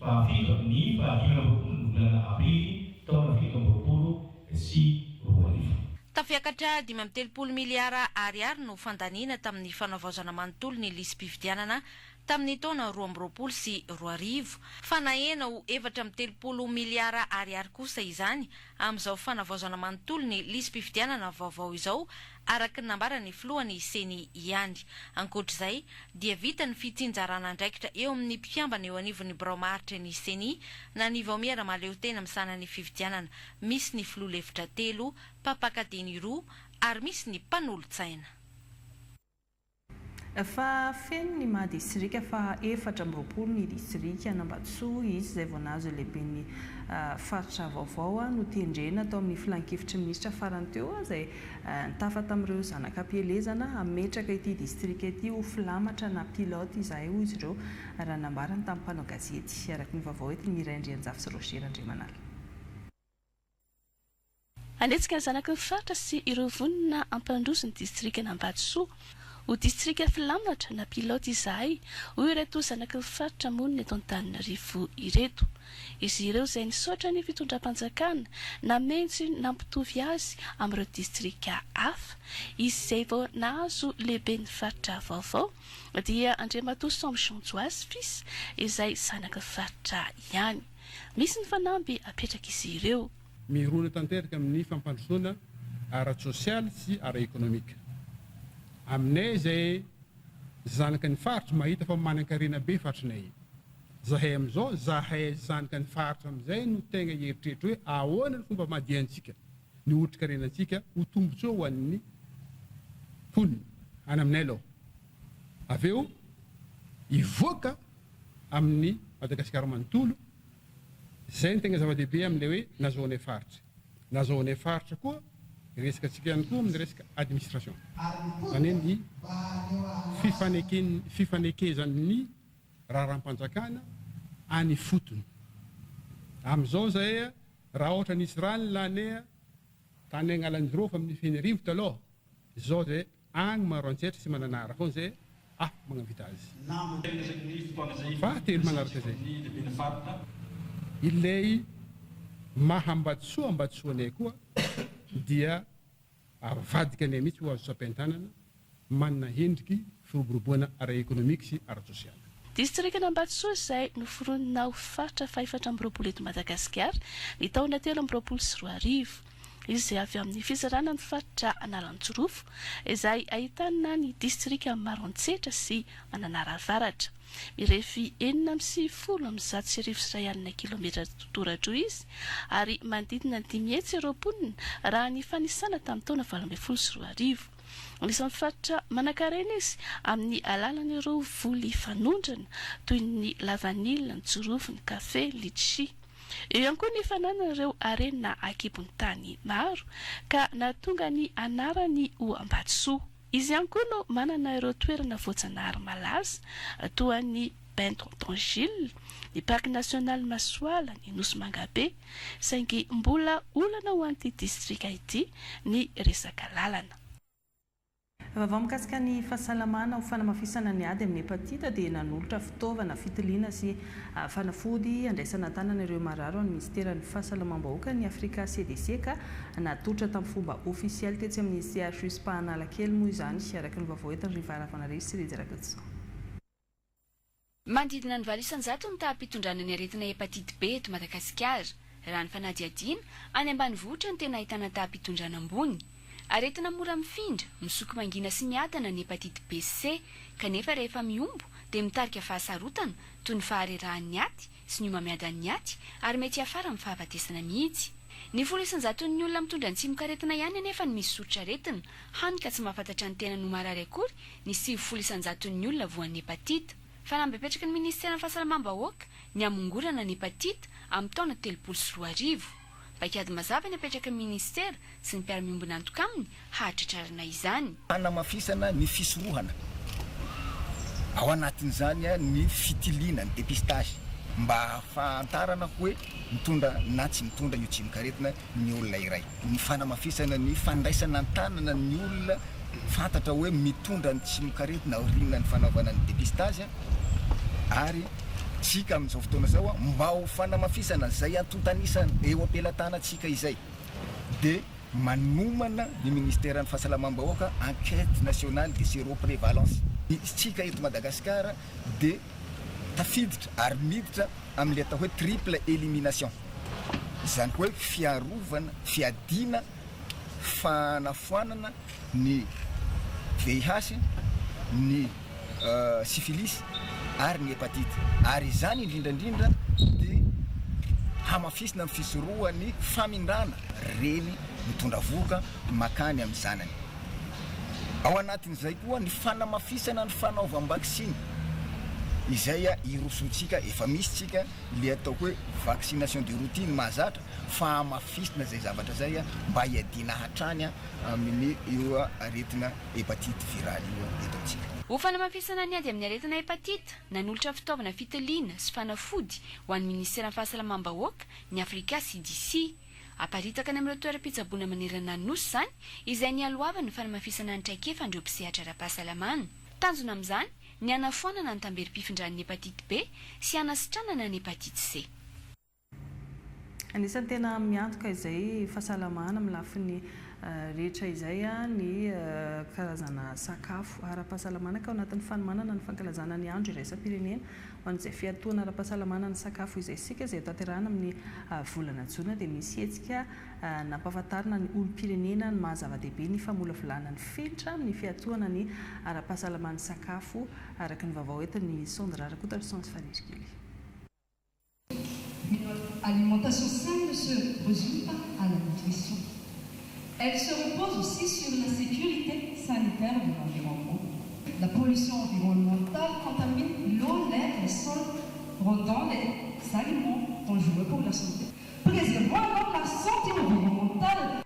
fahafito ny faha 25 ny volana aprily taona 2027. Tafiakatra 35 miliara ariary no fandaniana tamin'ny fanavaozana manontolo ny lisi-pifidianana tamin'ny taona 2022, fa nahena ho 34 miliara ariary kosa izany amin'izao fanavaozana manontolo ny lisi-pifidianana vaovao izao, araka ny nambaran'ny filohan'ny Ceni ihany. Ankoatra izay, dia vita ny fitsinjarana andraikitra eo amin'ny mpikambana eo anivon'ny birao maharitry ny Ceni na ny vaomiera mahaleotena misahana ny fifidianana, misy ny filoha lefitra telo, mpampakateny roa ary misy ny mpanolotsaina. Fa feno ny maha distrika faha 24 ny distrikan'Ambatosoa, izy izay vao nahazo lehiben'ny faritra vaovao notendrena tao amin'ny filankevitry ny minisitra farany teo izay nitafa tamin'ireo zanak'ampielezana hametraka ity distrika ity ho filamatra na pilote izahay hoy izy ireo raha nambarany tamin'ny mpanao gazety araka ny vaovao entin'i Mireille Andrianjafy sy Roger Randriamanala. Hanetsika ny zanaky ny faritra sy ireo vonona hampandroso ny distrikan'Ambatosoa. Ho distrika filamatra na pilote izahay, hoy ireto zanaky ny faritra monina eto Antananarivo ireto. Izy ireo izay nisaotra ny fitondram-panjakana namentsy nampitovy azy amin'ireo distrika hafa. Izy izay vao nahazo lehiben'ny faritra vaovao dia Andriamatoa Sambo Jean Joasy fils izay zanaky ny faritra ihany. Misy ny fanamby apetrak'izy ireo. Mirona tanteraka amin'ny fampandrosoana ara-tsosialy sy ara-ekonomika. Aminay izay zanaky ny faritra mahita fa manan-karena be faritrinay. Zahay amin'izao, zahay zanaky ny faritra amin'izay no tegna hieritreritra hoe ahoana ny fomba hamadihantsika ny otrikarenantsika ho tombotsoa ho an'ny mponina any aminay aloha. Avy eo hivoaka amin'ny Madagasikara manontolo. Izay no tegna zava-dehibe amin'ilay hoe nazahoanay faritra. Nazahoanay faritra koa, resaka antsika ihany koa amin'ny resaka administration. Izany hoe ny fifaneken- fifanekezan'ny raharaham-panjakana any ifotony. Amin'izao izahay raha ohatra nisy rano lany tany Agnalanjirofo amin'ny Fenerivo taloha, izao izay Agny Maroantsetra sy Mananara foana zay afaka magnavita azy. Fahatelo manaraka zay, ilay maha Ambatosoa Ambatosoa anay koa dia avadika anay mihitsy ho azo tsapain-tanana, manana hendriky firoboroboana ara-ekonomiky sy ara-tsosialy. Distrikan'Ambatosoa izay noforonina ho faritra fahefatra amby roapolo eto Madagasikara ny taona 2023. Izy avy amin'ny fizarana ny faritra Analanjirofo izay ahitana ny distrikan'i Maroantsetra sy Mananara Avaratra. Mirefy 1196 kilometatra toradroa izy ary manodidina ny 500 ireo mponina raha ny fanisana tamin'ny taona 2018. Anisan'ny faritra manankarena izy amin'ny alalan'ireo voly fanondrana toy ny lavanila, ny jirofo, ny kafe, ny litchi. Eo ihany koa ny fananana ireo harena ankibon'ny tany maro ka nahatonga ny anarany ho Ambatosoa. Izy ihany koa no manana ireo toerana voajanahary malaza toa ny Bain Tonton Gilles, ny Parc National Masoala, ny Nosy Mangabe, saingy mbola olana ho an'ity distrika ity ny resaka lalana. Vaovao mikasika ny fahasalamana ho fanamafisana ny ady amin'ny hepatita dia nanolotra fitaovana fitiliana sy fanafody handraisana an-tanana ireo marary ao ny minisiteran'ny fahasalamam-bahoaka ny Africa CDC ka natolotra tamin'ny fomba ofisialy tetsy amin'ny CHU Spa Analakely moa izany araka ny vaovao entin'i Riva Ravanarivo sy Rija Rakotoson. Manodidina ny 8% ny taham-pitondrana ny aretina hepatite B eto Madagasikara. Raha ny fanadihadiana, any ambanivohitra no tena ahitana taham-pitondrana ambony. Aretina mora mifindra, misoko mangina sy miadana ny hepatite B sy C, kanefa rehefa mihombo dia mitarika fahasarotana, toy ny faharerahan'ny aty sy ny homamiadan'ny aty ary mety hiafara amin'ny fahafatesana mihitsy. Ny 10 isan-jaton'ny olona mitondra ny tsimokaretina ihany anefa no misy soritr'aretina, hany ka tsy mahafantatra ny tenany ho marary akory ny 90 isan-jaton'ny olona voan'ny hepatita. Fanamby apetraky ny minisiteran'ny Fahasalamam-bahoaka ny hamongorana ny hepatita amin'ny taona 2030. Paikady mazava ny apetraky ny minisitera sy ny mpiara-miombon'antoka aminy hahatratrarana izany. Hanamafisana ny fisorohana, ao anatin'izany ny fitiliana, ny dépistage, mba hahafantarana hoe mitondra na tsy mitondra io tsimokaretina ny olona iray. Ny fanamafisana ny fandraisana an-tanana ny olona fantatra hoe mitondra ny tsimokaretina aorian'ny fanaovana ny dépistage ary tsika amin'izao fotoana izao mba ho fanamafisana izay antontan'isa eo am-pelatanantsika izay dia manomana ny ministeran'ny fahasalamam-bahoaka enquête nationale de séroprévalence. Isika eto Madagasikara dia tafiditra ary miditra amin'ilay atao hoe triple élimination, izany hoe fiarovana, fiadiana, fanafoanana ny VIH, ny syphilis ary ny hepatite. Ary izany indrindra indrindra dia hamafisina amin'ny fisorohan'ny famindrana reny mitondra vohoka makany amin'ny zanany. Ao anatin'izay koa ny fanamafisana ny fanaovam-baksiny izay irosoantsika, efa misy tsika ilay atao hoe vaccination de routine mahazatra fa hamafisina izay zavatra izay mba hiadiana hatrany amin'ny io aretina hepatite virale io eto amintsika. Ho fanamafisana ny ady amin'ny aretina hepatite, nanolotra fitaovana fitiliana sy fanafody ho an'ny minisiteran'ny Fahasalamam-bahoaka ny Africa CDC. Haparitaka any amin'ireo toeram-pitsaboana manerana ny Nosy izany, izay nialohavan'ny fanamafisana ny traikefan'ireo mpisehatra ara-pahasalamana. Tanjona amin'izany ny hanafoanana ny tamberim-pifindran'ny hepatite B sy hanasitranana ny hepatite C. Anisan'ny tena miantoka izay fahasalamana amin'ny lafiny rehetra izay ny karazana sakafo ara-pahasalamana ka ao anatin'ny fanomanana ny fankalazana ny andro iraisam-pirenena ho an'izay fiatoana ara-pahasalamana ny sakafo izay isika izay hotanterahina amin'ny volana jona dia misy hetsika nampahafantarina ny olom-pirenena ny maha zava-dehibe ny famolavolana ny fenitra amin'ny fiatoana ny ara-pahasalaman'ny sakafo araka ny vaovao entin'i Sandra Rakotoarison sy Fanirikely. Une alimentation saine ne se résume pas à la nutrition. Elle se repose aussi sur la sécurité sanitaire de l'environnement. La pollution environnementale contamine l'eau, l'air, le sol, rendant les aliments dangereux pour la santé. Préservons alors la santé environnementale.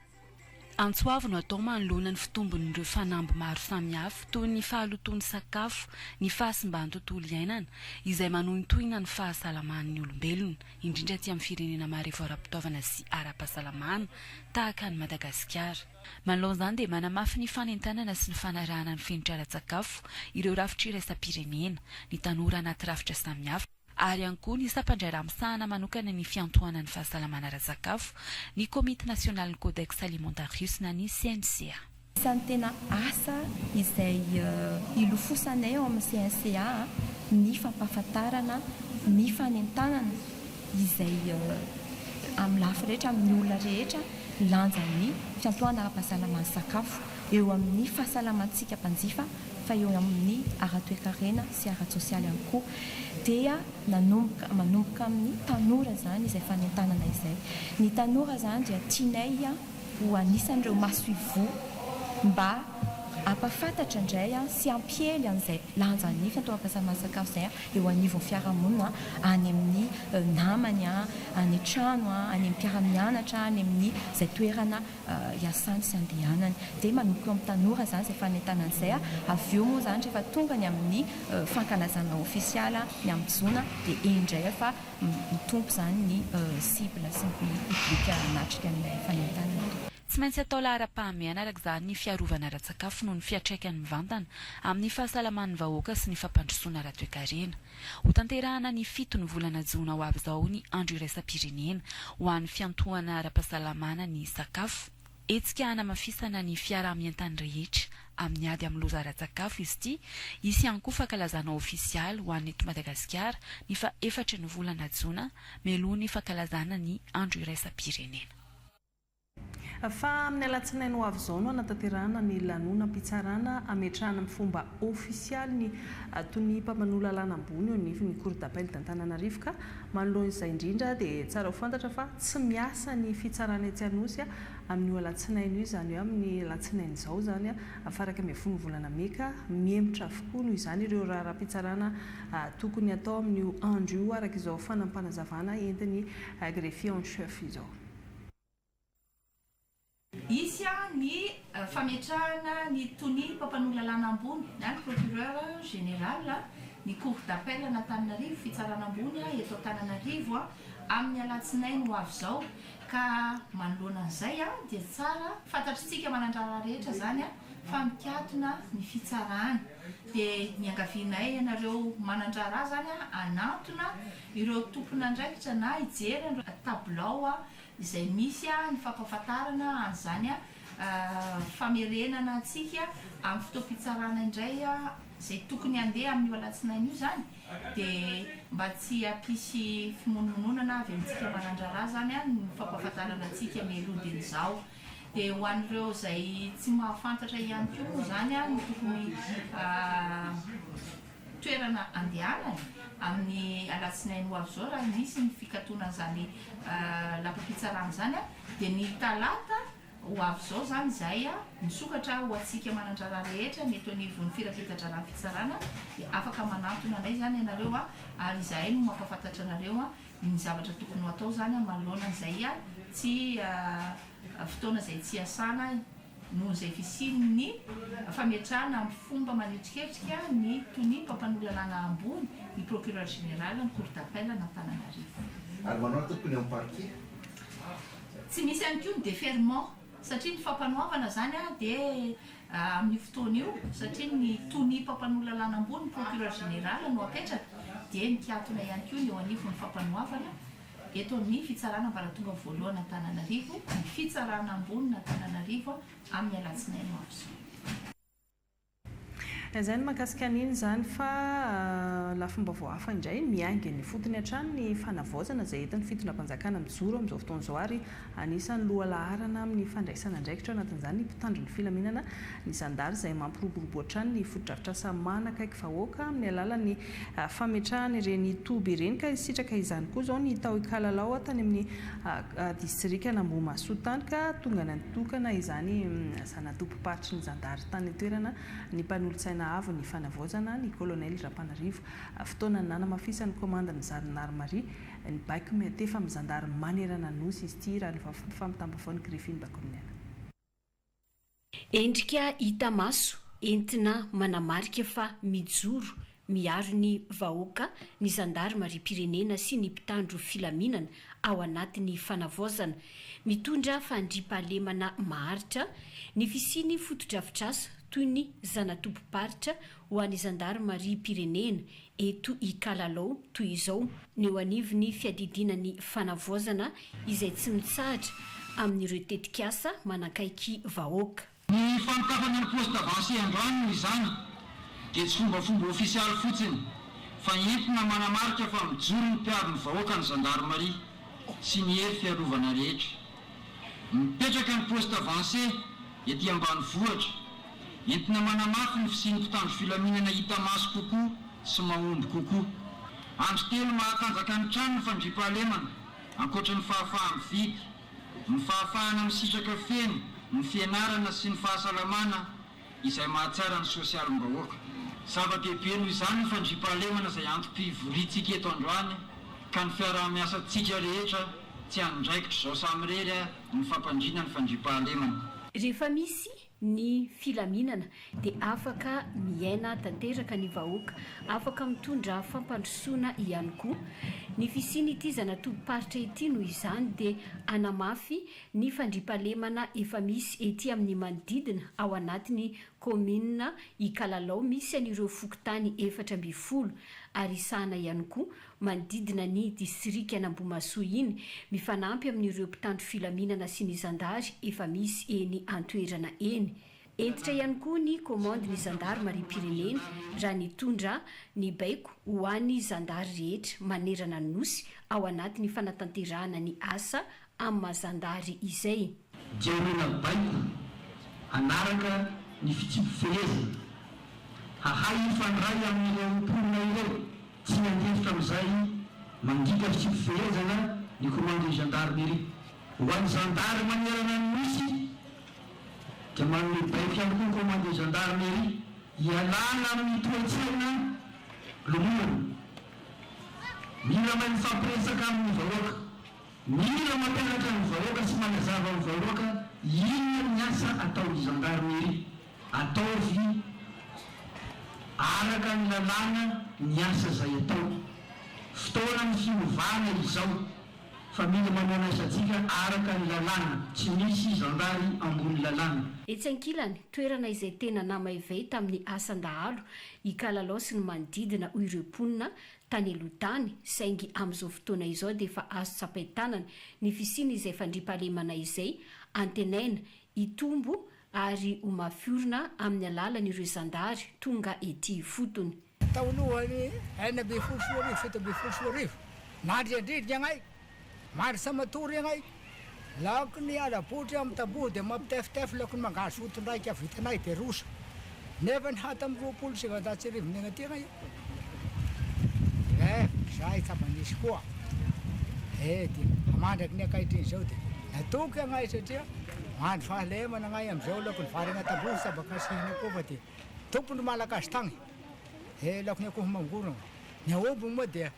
Antso avo no atao manoloana ny fitombon'ireo fanamby maro samihafa toy ny fahalotoan'ny sakafo, ny fahasimban'ny tontolo iainana, izay manohintohina ny fahasalaman'ny olombelona, indrindra aty amin'ny firenena marefo ara-pitaovana sy ara-pahasalamana tahaka an'i Madagasikara. Manoloana izany dia manamafy ny fanentanana sy ny fanarahana ny fenitra ara-tsakafo ireo rafitra iraisam-pirenena, ny tanora anaty rafitra samihafa, ary ihany koa ny sampan-draharaha misahana manokana ny fiantohana ny fahasalamana ara-tsakafo, ny Komity nasionalin'ny Codex Alimentarius na ny CNCA. Isan'ny tena asa izay ilofosanay ao amin'ny CNCA ny fampahafantarana ny fanentanana izay amin'ny lafy rehetra, amin'ny olona rehetra, ny lanjan'ny fiantohana ara-pahasalaman'ny sakafo eo amin'ny fahasalamantsika mpanjifa fa eo amin'ny ara-toekarena sy ara-tsosialy ihany koa dia nanomboka manomboka amin'ny tanora izany izay fanentanana izay. Ny tanora izany dia tianay ho anisan'ireo masoivoho mba hampahafantatra indray sy hampiely an'izay lanjan'ny fiantoham-pahasalamana sakafo izay eo anivon'ny fiarahamonina, any amin'ny namany, any an-trano, any amin'ny mpiara-mianatra, any amin'ny izay toerana hiasany sy handehanany. Dia manomboka eo amin'ny tanora izany izay fanentanana izay. Avy eo moa izany rehefa tonga ny amin'ny fankalazana ofisialy ny amin'ny jona dia eny indray fa mitombo izany ny cible sy ny public hanatrika an'ilay fanentanana. Tsy maintsy atao laharam-pahamehana araka izany ny fiarovana ara-tsakafo noho ny fiantraikany mivantana amin'ny fahasalaman'ny vahoaka sy ny fampandrosoana ara-toekarena. Hotanterahana ny fito ny volana jona ho avy izao ny Andro iraisam-pirenena ho an'ny fiantohana ara-pahasalamana ny sakafo. Hetsika hanamafisana ny fiaraha-mientan'ny rehetra amin'ny ady amin'ny loza ara-tsakafo izy ity. Hisy ihany koa fankalazana ofisialy ho an'ny eto Madagasikara ny fahefatry ny volana jona mialoha ny fankalazana ny Andro iraisam-pirenena. Fa amin'ny alatsinainy ho avy izao no hanatanterahana ny lanonam-pitsarana hametrahana amin'ny fomba ofisialy ny tonia mpampanoa lalàna ambony eo anivon'ny Cour d'appel d'Antananarivo ka manoloana izay indrindra dia tsara ho fantatra fa tsy miasa ny fitsarana etsy Anosy amin'io alatsinainy io izany hoe amin'ny alatsinainy izao izany faha 11 volana mey ka mihemotra avokoa noho izany ireo raharaham-pitsarana tokony hatao amin'io andro io araka izao fanampanazavana entin'ny greffier en chef izao. Hisy ny fametrahana ny tonia mpampanoa lalàna ambony na ny procureur général ny cour d'appel an'Antananarivo, fitsarana ambony eto Antananarivo amin'ny alatsinainy ho avy izao ka manoloana an'izay dia tsara fantatr'tsika manan-draharaha rehetra izany fa mikatona ny fitsarana dia niangavianay ianareo manan-draharaha izany hanantona ireo tompon'andraikitra na hijery an'ireo tabilao izay misy ny fampahafantarana an'izany famerenana antsika amin'ny fotoam-pitsarana indray izay tokony handeha amin'io alatsinainy io izany dia mba tsy hampisy fimonomononana avy amintsika manan-draharaha izany ny fampahafantarana antsika mialoha dieny izao. Dia ho an'ireo izay tsy mahafantatra ihany koa moa izany ny tokony toerana andehanany amin'ny alatsinainy ho avy izao raha misy ny fikatonan'izany lapam-pitsarana izany dia ny talata ho avy izao izany izay misokatra ho antsika manan-draharaha rehetra ny eto anivon'ny firaketa-draharahan'ny fitsarana dia afaka manantona anay izany ianareo ary izahay no mampahafantatra anareo ny zavatra tokony ho atao izany manoloana an'izay tsy fotoana izay tsy iasana Noho izay fisian'ny fametrahana amin'ny fomba manetriketrika ny tonia mpampanoa lalàna ambony, ny procureur général ny cour d'appel an'Antananarivo. Ary manao tokony ao amin'ny parquet? Tsy misy ihany koa ny déferment satria ny fampanoavana izany dia amin'io fotoana io satria ny tonia mpampanoa lalàna ambony, ny procureur général no apetraka dia mikatona ihany koa ny eo anivon'ny fampanoavana eto amin'ny fitsarana ambaratonga voalohany Antananarivo, ny fitsarana ambonin'Antananarivo amin'ny alatsinainy ho avy izao. Izay ny mahakasika an'iny izany fa lafim-baovao hafa indray, miainga eny ifotony hatrany ny fanavaozana izay entin'ny fitondram-panjakana mijoro amin'izao fotoana izao ary anisan'ny lohalaharana amin'ny fandraisana andraikitra ao anatin'izany ny mpitandro ny filaminana, ny zandary izay mampiroborobo hatrany ny fotodrafitrasa manakaiky vahoaka amin'ny alalan'ny fametrahana ireny toby ireny ka hisitraka izany koa izao ny tao Ikalalao tany amin'ny distrikan'Ambohimahasoa tany ka tonga nitokana izany zana-tobim-paritry ny zandary tany an-toerana ny mpanolotsaina avo ny fanavaozana, ny kolonely Rampanarivo. Fotoana nanamafisan'ny komandin'ny zandarimaria ny baiko miantefa amin'ny zandary manerana ny Nosy izy ity, raha ny fampitam-baovaon'ny Greffin'ny Bakominena. Endrika hita maso entina manamarika fa mijoro miaro ny vahoaka ny zandarimariam-pirenena sy ny mpitandro filaminana ao anatin'ny fanavaozana mitondra fandriampahalemana maharitra ny fisian'ny fotodrafitrasa toy ny zana-tobim-paritra ho an'ny zandarimariam-pirenena eto Ikalalao toy izao ny eo anivon'ny fiadidiana ny fanavaozana izay tsy mitsahatra amin'ireo tetikasa manankaiky vahoaka. Ny fanokafana ny poste avancé androany noho izany dia tsy fombafomba ofisialy fotsiny fa entina manamarika fa mijoro ny mpiaro ny vahoaka ny zandarimaria sy ny hery fiarovana rehetra. Mipetraka ny poste avancé ety ambanivohitra entina manamafy ny fisian'ny mpitandro filaminana hita maso kokoa sy mahomby kokoa. Andry telo mahatanjaka ny trano ny fandriampahalemana ankoatra ny fahafaha-mividy. Ny fahafahana misitraka feno ny fianarana sy ny fahasalamana izay mahatsara ny sosialim-bahoaka. Zava-dehibe noho izany ny fandriampahalemana izay antom-pivoriantsika eto androany ka ny fiaraha-miasantsika rehetra tsy andraikitra izao samirery ny fampandriana ny fandriampahalemana. Rehefa misy ny filaminana dia afaka miaina tanteraka ny vahoaka, afaka mitondra fampandrosoana ihany koa. Ny fisian'ity zana-tobim-paritra ity noho izany dia hanamafy ny fandriampahalemana efa misy ety amin'ny manodidina ao anatin'ny kaominina Ikalalao misy an'ireo fokontany 14 ary hisahana ihany koa manodidina ny distrikan'Ambohimahasoa iny, mifanampy amin'ireo mpitandro filaminana sy ny zandary efa misy eny an-toerana eny. Hentitra ihany koa ny kaomandy ny zandarimariam-pirenena raha nitondra ny baiko ho an'ny zandary rehetra manerana ny Nosy ao anatin'ny fanatanterahana ny asa amin'ny maha zandary izay. Dia omena baiko hanaraka ny fitsipi-pifehezana, hahay hifandray amin'ireo mponina ireo. Tsy miantehitra amin'izay mandika fitsipi-pifehezana ny komandin'ny gendarmerie. Ho an'ny zandary manerana ny Nosy dia manome baiko ihany koa ny komandin'ny gendarmerie hialana amin'ny toe-tsaina lomorina. Mila mahay mifampiresaka amin'ny vahoaka. Mila mampianatra ny vahoaka sy manazava amin'ny vahoaka inona ny asa ataon'ny gendarmerie. Ataovy araka ny lalàna ny asa izay atao. Fotoanan'ny fiovana izao fa mila manao ny asantsika araka ny lalàna, tsy misy zandary ambony lalàna. Etsy ankilany, toerana izay tena namaivay tamin'ny asan-dahalo i Kalalao sy ny manodidina hoy ireo mponina tany aloha tany, saingy amin'izao fotoana izao dia efa azo tsapain-tanana ny fisian'izay fandriampahalemana izay antenaina hitombo ary ho mafy orina amin'ny alalan'ireo zandary tonga ety ifotony. Tao alohan'ny 2016, 2017, nandriandrindrina agnay, mandry sa matory agnay, laoky ny ala-botry amin'ny tamboho dia mampitefitefy laoky ny mangahazo foto ndraiky avitanay dia roso, nefa ny hato amin'ny 1920 negna aty agnay, eh, zay tsa mba nisy koa, eh, dia mandraky ny ankahitriny zao dia natoky agnay satria Mandry fahalemana agnay amizao laoko ny vary agnaty amboho tsy mba kasihina koa fa dia tompony malagasy tagny eh laoko ny akoho mangorona ny aomby moa dia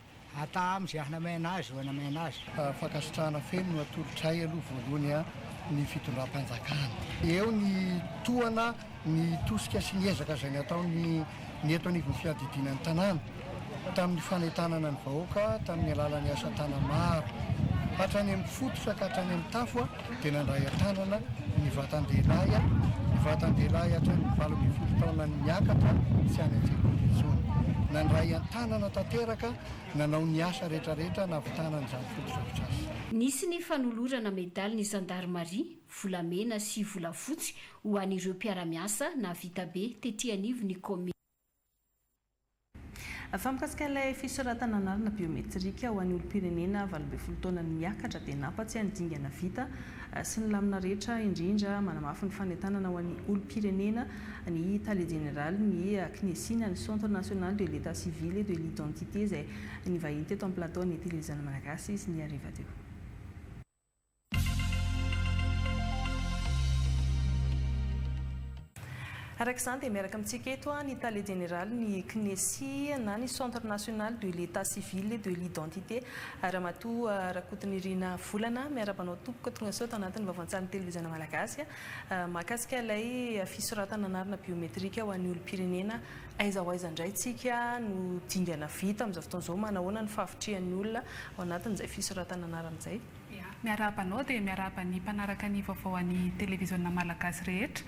ata amizay hanamena azy io hanamena azy. Fankasitrahana feno no atolotray aloha voalohany ny fitondram-panjakana. Eo ny tohana, ny tosika sy ny ezaka izay nataon'ny ny eto anivon'ny fiadidiana ny tanàna tamin'ny fanentanana ny vahoaka tamin'ny alalan'ny asa tana-maro. Hatrany amin'ny fototra ka hatrany amin'ny tafo dia nandray an-tanana ny vatan-dehilahy, ny vatan-dehilahy hatrany 18 taona miakatra tsy any an-tsekoly intsony. Nandray an-tanana tanteraka nanao ny asa rehetrarehetra nahavitana an'izany fotodrafitrasa. Nisy ny fanolorana medaly ny zandarimaria, volamena sy volafotsy ho an'ireo mpiara-miasa nahavita be tety anivon'ny kaominina. Fa mikasika ilay fisoratana anarana biometrika ho an'ny olom-pirenena 18 taona ny miakatra dia nampatsiahy ny dingana vita sy ny lamina rehetra indrindra manamafy ny fanentanana ho an'ny olom-pirenena ny tale jeneralin'ny CNECI na ny Centre National de l'Etat Civil et de l'Identité izay nivahiny teto amin'ny plateau ny Televiziona Malagasy izy ny hariva teo. Araka izany dia miaraka amintsika eto ny tale jeneralin'ny CNECI na ny Centre National de l'Etat Civil et de l'Identité, Ramatoa Rakotonirina Volana. Miarahaba anao tompoko tonga soa ato anatin'ny vaovao an-tsarin'ny Televiziona Malagasy mahakasika ilay fisoratana anarana biometrika ho an'ny olom-pirenena. Aiza ho aiza indray tsika no dingana vita amin'izao fotoana izao? Manahoana ny fahavitrihan'ny olona ao anatin'izay fisoratana anarana izay? Miarahaba anao dia miarahaba ny mpanaraka ny vaovao an'ny televiziona malagasy rehetra.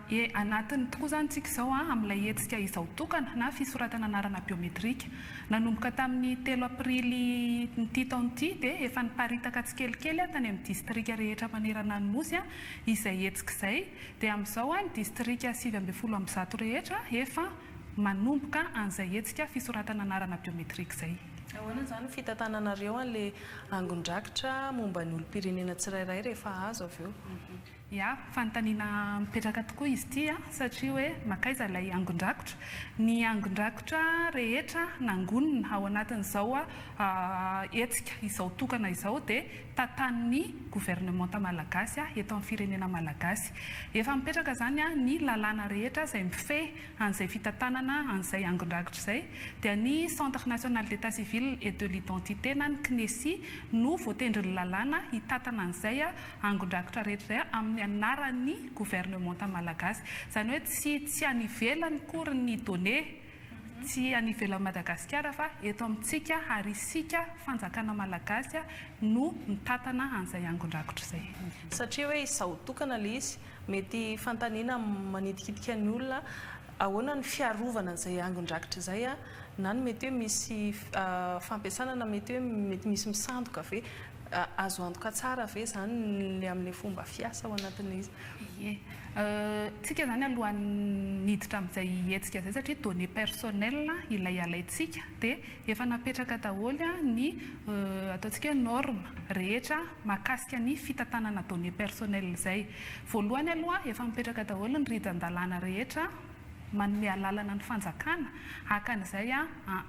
E, anatiny tokoa izany tsika izao amin'ilay hetsika Izao Tokana na fisoratana anarana biometrika. Nanomboka tamin'ny telo aprily ity taona ity dia efa niparitaka tsikelikely tany amin'ny distrika rehetra manerana ny Nosy izay hetsika izay. Dia amin'izao ny distrika 119 rehetra efa manomboka an'izay hetsika fisoratana anarana biometrika izay. Ahoana izany ny fitantananareo an'ilay angon-drakitra momba ny olom-pirenena tsirairay rehefa azo avy eo? Ya, fanontaniana mipetraka tokoa izy ity an, satria hoe mankaiza ilay angon-drakotra? Ny angon-drakotra rehetra nangonina ao anatin'izao hetsika izao tokana izao dia tantanin'ny governemanta malagasy eto amin'ny firenena malagasy. Efa mipetraka izany ny lalàna rehetra izay mifehy an'izay fitantanana an'izay angon-drakitra izay dia ny Centre National d'Etat Civil et de l'Identité na ny CNECI no voatendrin'ny lalàna hitantana an'izay angon-drakitra rehetra izay amin'ny anaran'ny governemanta malagasy. Izany hoe tsy tsy any ivelany akory ny données, tsy any ivelan'i Madagasikara fa eto amintsika ary isika fanjakana malagasy no mitantana an'izay angon-drakotra izay. Satria hoe izaho tokana ilay izy, Mety fanontaniana manitikitika ny olona, ahoana ny fiarovana an'izay angon-drakitra izay na ny mety hoe misy fampiasana na mety hoe mety misy misandoka ve? Azo antoka tsara ve izany ilay amin'ilay fomba fiasa ao anatin'ilay izy? Ie. Tsika izany alohan'ny hiditra amin'izay hetsika izay satria données personnelles ilay alaintsika dia Efa napetraka daholo ny ataontsika hoe norme rehetra mahakasika ny fitantanana données personnelles izay. Voalohany aloha efa mipetraka daholo ny rijan-dalàna rehetra manome alalana ny fanjakana haka an'izay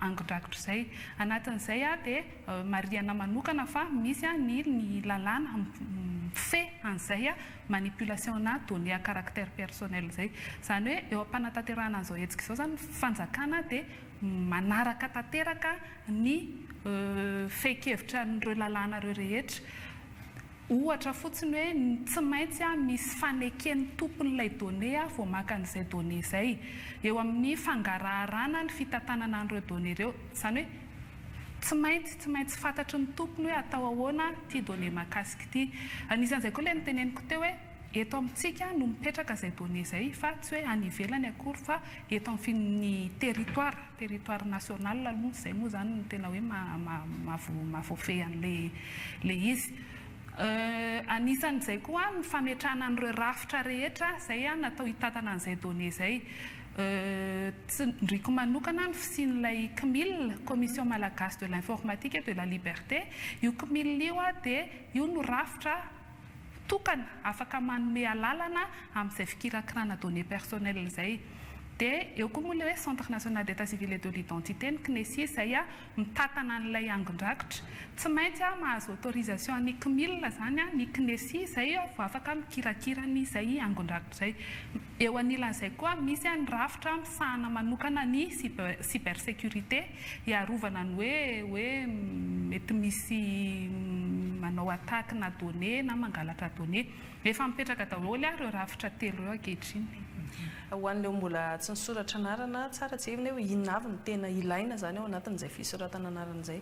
angon-drakitra izay. Anatin'izay dia marihana manokana fa misy ny ny lalàna mifehy an'izay manipulation-na données à caractère personnel izay. Izany hoe eo am-panatanterahana an'izao hetsika izao izany ny fanjakana dia manaraka tanteraka ny fehin-kevitra an'ireo lalàna ireo rehetra. Ohatra fotsiny hoe tsy maintsy misy faneken'ny tompon'ilay donnée vao maka an'izay donnée izay. Eo amin'ny fangaraharana ny fitantanana an'ireo donnée ireo. Izany hoe tsy maintsy tsy maintsy fantatry ny tompony hoe atao ahoana ity donnée mahakasika ity. Anisan'izay koa ilay noteneniko teo hoe eto amintsika no mipetraka izay donnée izay fa tsy hoe any ivelany akory fa eto amin'ny territoire, territoire national aloha izay moa izany no tena hoe mahavoafehy an'ilay ilay izy. Anisan'izay koa ny fametrahana an'ireo rafitra rehetra izay natao hitantana an'izay données izay. Tsindriako manokana ny fisian'ilay CMIL, Commission Malagasy de l'Informatique et de la Liberté. Io CMIL io dia io no rafitra tokana afaka manome alalana amin'izay fikirakirana données personnelles izay. Dia eo koa moa ilay hoe Centre National d'Etat Civil et de l'Identité, ny CNECI, izay mitantana an'ilay angon-drakitra. Tsy maintsy mahazo autorisation an'ny CMIL izany ny CNECI izay vao afaka mikirakira an'izay angon-drakitra izay. Eo anilan'izay koa misy ny rafitra misahana manokana ny cybersécurité hiarovana ny hoe hoe mety misy manao attaque na données na mangalatra données. Efa mipetraka daholo ireo rafitra telo ireo ankehitriny. Ho an'ireo mbola tsy nisoratra anarana, tsara jerena hoe inona avy no tena ilaina izany ao anatin'izay fisoratana anarana izay.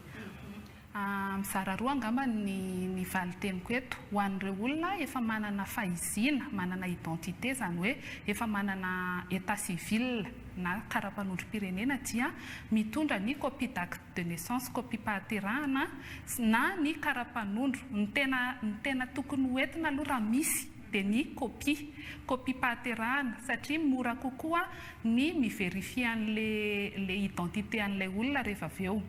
Mizara roa angamba ny ny valin-teniko eto. Ho an'ireo olona efa manana fahiziana, manana identité, izany hoe efa manana état civil na kara-panondrom-pirenena dia mitondra ny copie d'acte de naissance, copie-pahaterahana, na ny kara-panondro. Ny tena ny tena tokony ho entina aloha raha misy dia ny copie, copie-pahaterahana satria mora kokoa ny mi-verifier an'le le identité an'ilay olona rehefa avy eo.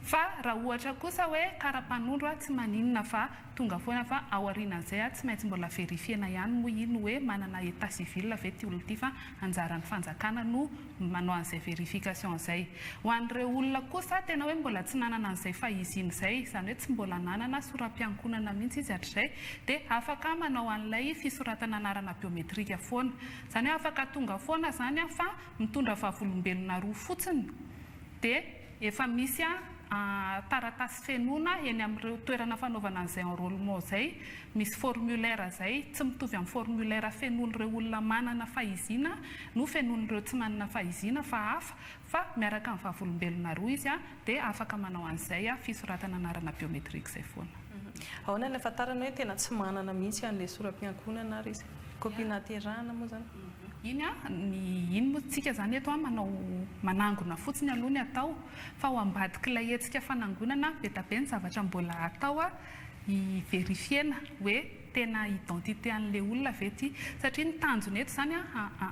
Fa raha ohatra kosa hoe kara-panondro tsy maninona fa tonga foana fa aorianan'izay tsy maintsy mbola verifier-na ihany moa iny hoe manana état civil ve ity olona ity fa anjaran'ny fanjakana no manao an'izay verification izay. Ho an'ireo olona kosa tena hoe mbola tsy nanana an'izay fahiziana izay, izany hoe tsy mbola nanana soram-piankohonana mihitsy izy hatrizay dia afaka manao an'ilay fisoratana anarana biometrika foana. Izany hoe afaka tonga foana izany fa mitondra vavolombelona roa fotsiny dia Efa misy taratasy fenoina eny amin'ireo toerana fanaovana an'izay enrôlement izay, misy formulaire izay, tsy mitovy amin'ny formulaire fenoin'ireo olona manana fahiziana no fenoin'ireo tsy manana fahiziana fa hafa, fa miaraka amin'ny vavolombelona roa izy dia afaka manao an'izay fisoratana anarana biométrique izay foana. Ahoana ny ahafantarana hoe tena tsy manana mihitsy an'ilay sora-piankohonana ary izy? Copie nahaterahana moa izany? Iny an, ny iny moa tsika izany eto an manao manangona fotsiny aloha ny atao fa ao ambadik'ilay hetsika fanangonana be da be ny zavatra mbola atao an hi-verifier-na hoe tena identité an'ilay olona ve ity satria ny tanjona eto izany an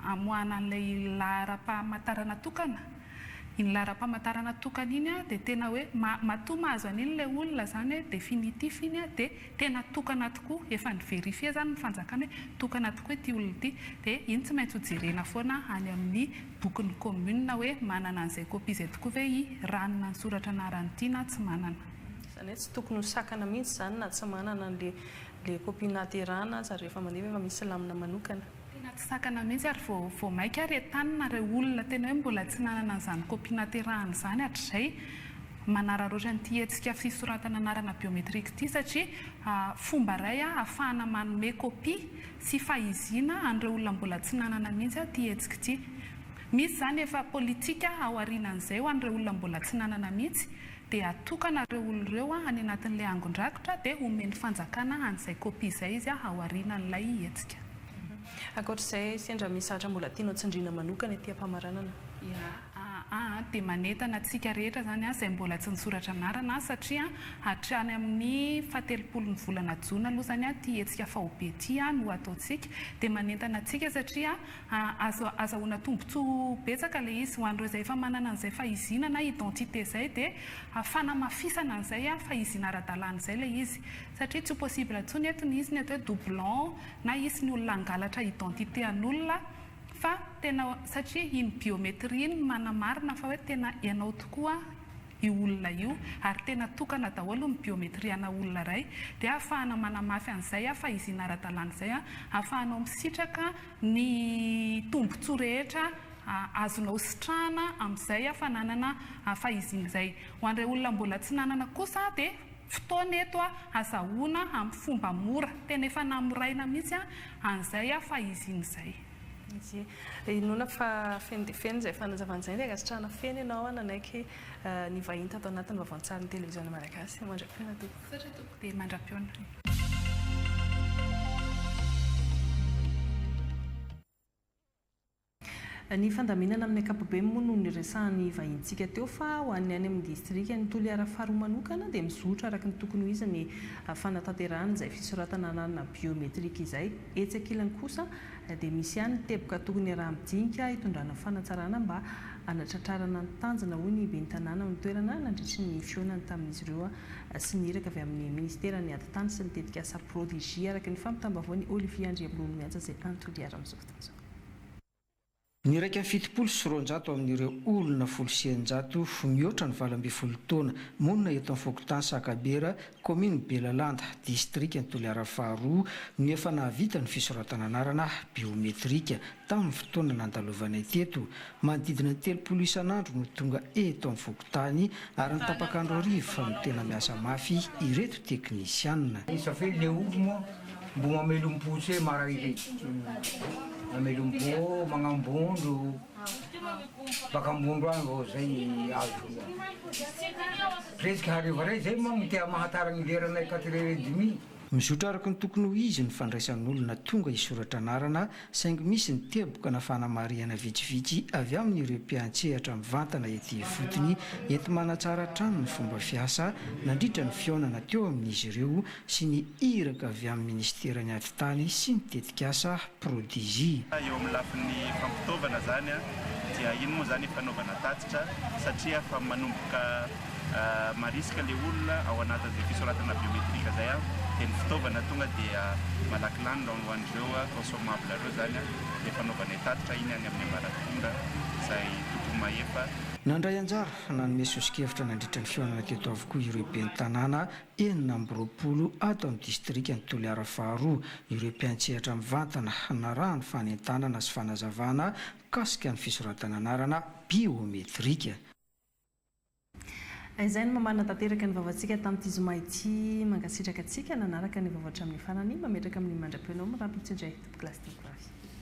hamoahana an'ilay laharam-pamantarana tokana Iny laharam-pamantarana tokana iny dia tena hoe matoa mahazo an'iny ilay olona izany hoe définitif iny dia tena tokana tokoa, efa ni-verifier izany ny fanjakana hoe tokana tokoa ity olona ity. Dia iny tsy maintsy ho jerena foana any amin'ny bokin'ny commune hoe manana an'izay copie izay tokoa ve i ranona nisoratra anarany ity na tsy manana. Izany hoe tsy tokony ho sakana mihitsy izany na tsy manana an'ilay copie nahaterahana aza rehefa mandeha fa efa misy lamina manokana. Tena tsy sakana mihitsy ary vao vao maika ary entanina ireo olona tena hoe mbola tsy nanana an'izany copie naterahana izany hatrizay manararaotra an'ity hetsika fisoratana anarana biométrique ity satria fomba iray ahafahana manome copie sy fahiziana an'ireo olona mbola tsy nanana mihitsy ity hetsika ity. Misy izany efa politika ao aorianan'izay ho an'ireo olona mbola tsy nanana mihitsy dia atokana ireo olona ireo any anatin'ilay angon-drakitra dia omen'ny fanjakana an'izay copie izay izy aorianan'ilay hetsika. Ankoatra izay, sendra misy zavatra mbola tianao tsindriana manokana ety am-pamaranana? Ya, aa dia manentana antsika rehetra izany izay mbola tsy nisoratra anarana satria hatrany amin'ny fahatelopolo ny volana jona aloha izany ity hetsika faobe ity no ataontsika dia manentana antsika satria Azo azahoana tombontsoa betsaka ilay izy. Ho an'ireo izay efa manana an'izay fahiziana na identité izay dia fanamafisana an'izay fahiziana ara-dalàna izay ilay izy. Satria tsy ho possible intsony eto ny hisy ny atao hoe doublon na hisy ny olona hangalatra identité an'olona fa tena satria iny biométrie iny no manamarina fa hoe tena ianao tokoa io olona io ary tena tokana daholo ny biométrie ana olona iray dia ahafahana manamafy an'izay fahiziana ara-dalàna izay ahafahanao misitraka ny tombontsoa rehetra azonao sitrahana amin'izay fananana fahiziana izay. Ho an'ireo olona mbola tsy nanana kosa dia fotoana eto azahoana amin'ny fomba mora, tena efa namoraina mihitsy an'izay fahiziana izay. Ie. Inoana fa feno dia feno izay fanazavana izay. Dia ankasitrahana feno ianao nanaiky ny vahiny tato anatin'ny vaovao an-tsarin'ny televiziona malagasy. Mandra-pihaona tompoko. Misaotra tompoko dia mandra-pihaona. Ny fandaminana amin'ny ankapobeny moa no niresahan'ny vahinintsika teo fa ho an'ny any amin'ny distrikan'i Toliara faharoa manokana dia mizotra araka ny tokony ho izy ny fanatanterahana izay fisoratana anarana biometrika izay. Etsy ankilany kosa dia misy ihany ny teboka tokony hiaraha-midinika hitondrana fanatsarana mba hanatratrarana ny tanjona hoy ny ben'ny tanàna ao an-toerana nandritry ny fihaonany tamin'izy ireo sy ny iraka avy amin'ny minisiteran'ny ady tany sy ny tetikasa Prodigy araka ny fampitam-baovaon'i Olivier Andriamilolo-Mihaja izay any Toliara amin'izao fotoana izao. Ny 271 amin'ireo olona 610 mihoatra ny 18 taona monina eto amin'ny fokontany Sakabera, kaominin'i Belalanda, distrikan'i Toliara faharoa no efa nahavita ny fisoratana anarana biometrika tamin'ny fotoana nandalovanay teto. Manodidina ny 30 isan'andro no tonga eto amin'ny fokontany ary ny tapak'andro hariva no tena miasa mafy ireto teknisianina. Safidy le ovy moa mbo mamelom-po tse maray re. Mamelom-po, magnambondro. Baka ambondro agny vao zay azo. Presque hariva ray zay moa no tea mahatara ny leranay quatre heures et demie. Mizotra araka ny tokony ho izy ny fandraisan'olona tonga hisoratra anarana saingy misy ny teboka na fanamarihana vitsivitsy avy amin'ireo mpiantsehatra mivantana ety ifotony enti-manatsara hatrany ny fomba fiasa nandritra ny fihaonana teo amin'izy ireo sy ny iraka avy amin'ny minisiteran'ny Atitany sy ny tetikasa Prodigy. Eo amin'ny lafiny fampitaovana izany dia iny moa izany efa anaovana tatitra satria efa manomboka marisika ilay olona ao anatin'izay fisoratana biométrique izay dia ny fitaovana tonga dia malaky lany ho an'ireo consommable ireo izany dia efa anaovanay tatitra iny any amin'ny ambaratonga izay tokony mahefa. Nandray anjara nanome soso-kevitra nandritra ny fihaonana teto avokoa ireo ben'ny tanàna 26 ato amin'ny distrikan'i Toliara faharoa ireo mpiantsehatra mivantana narahany fanentanana sy fanazavana mikasika ny fisoratana anarana biometrika. Izay no mamarana tanteraka ny vaovaontsika tamin'ity zoma ity. Mankasitraka antsika nanaraka ny vaovao hatramin'ny farany. Mametraka amin'ny mandra-pihaonao amin'ny rahampitso indray. Tompokolahy sy tompokovavy.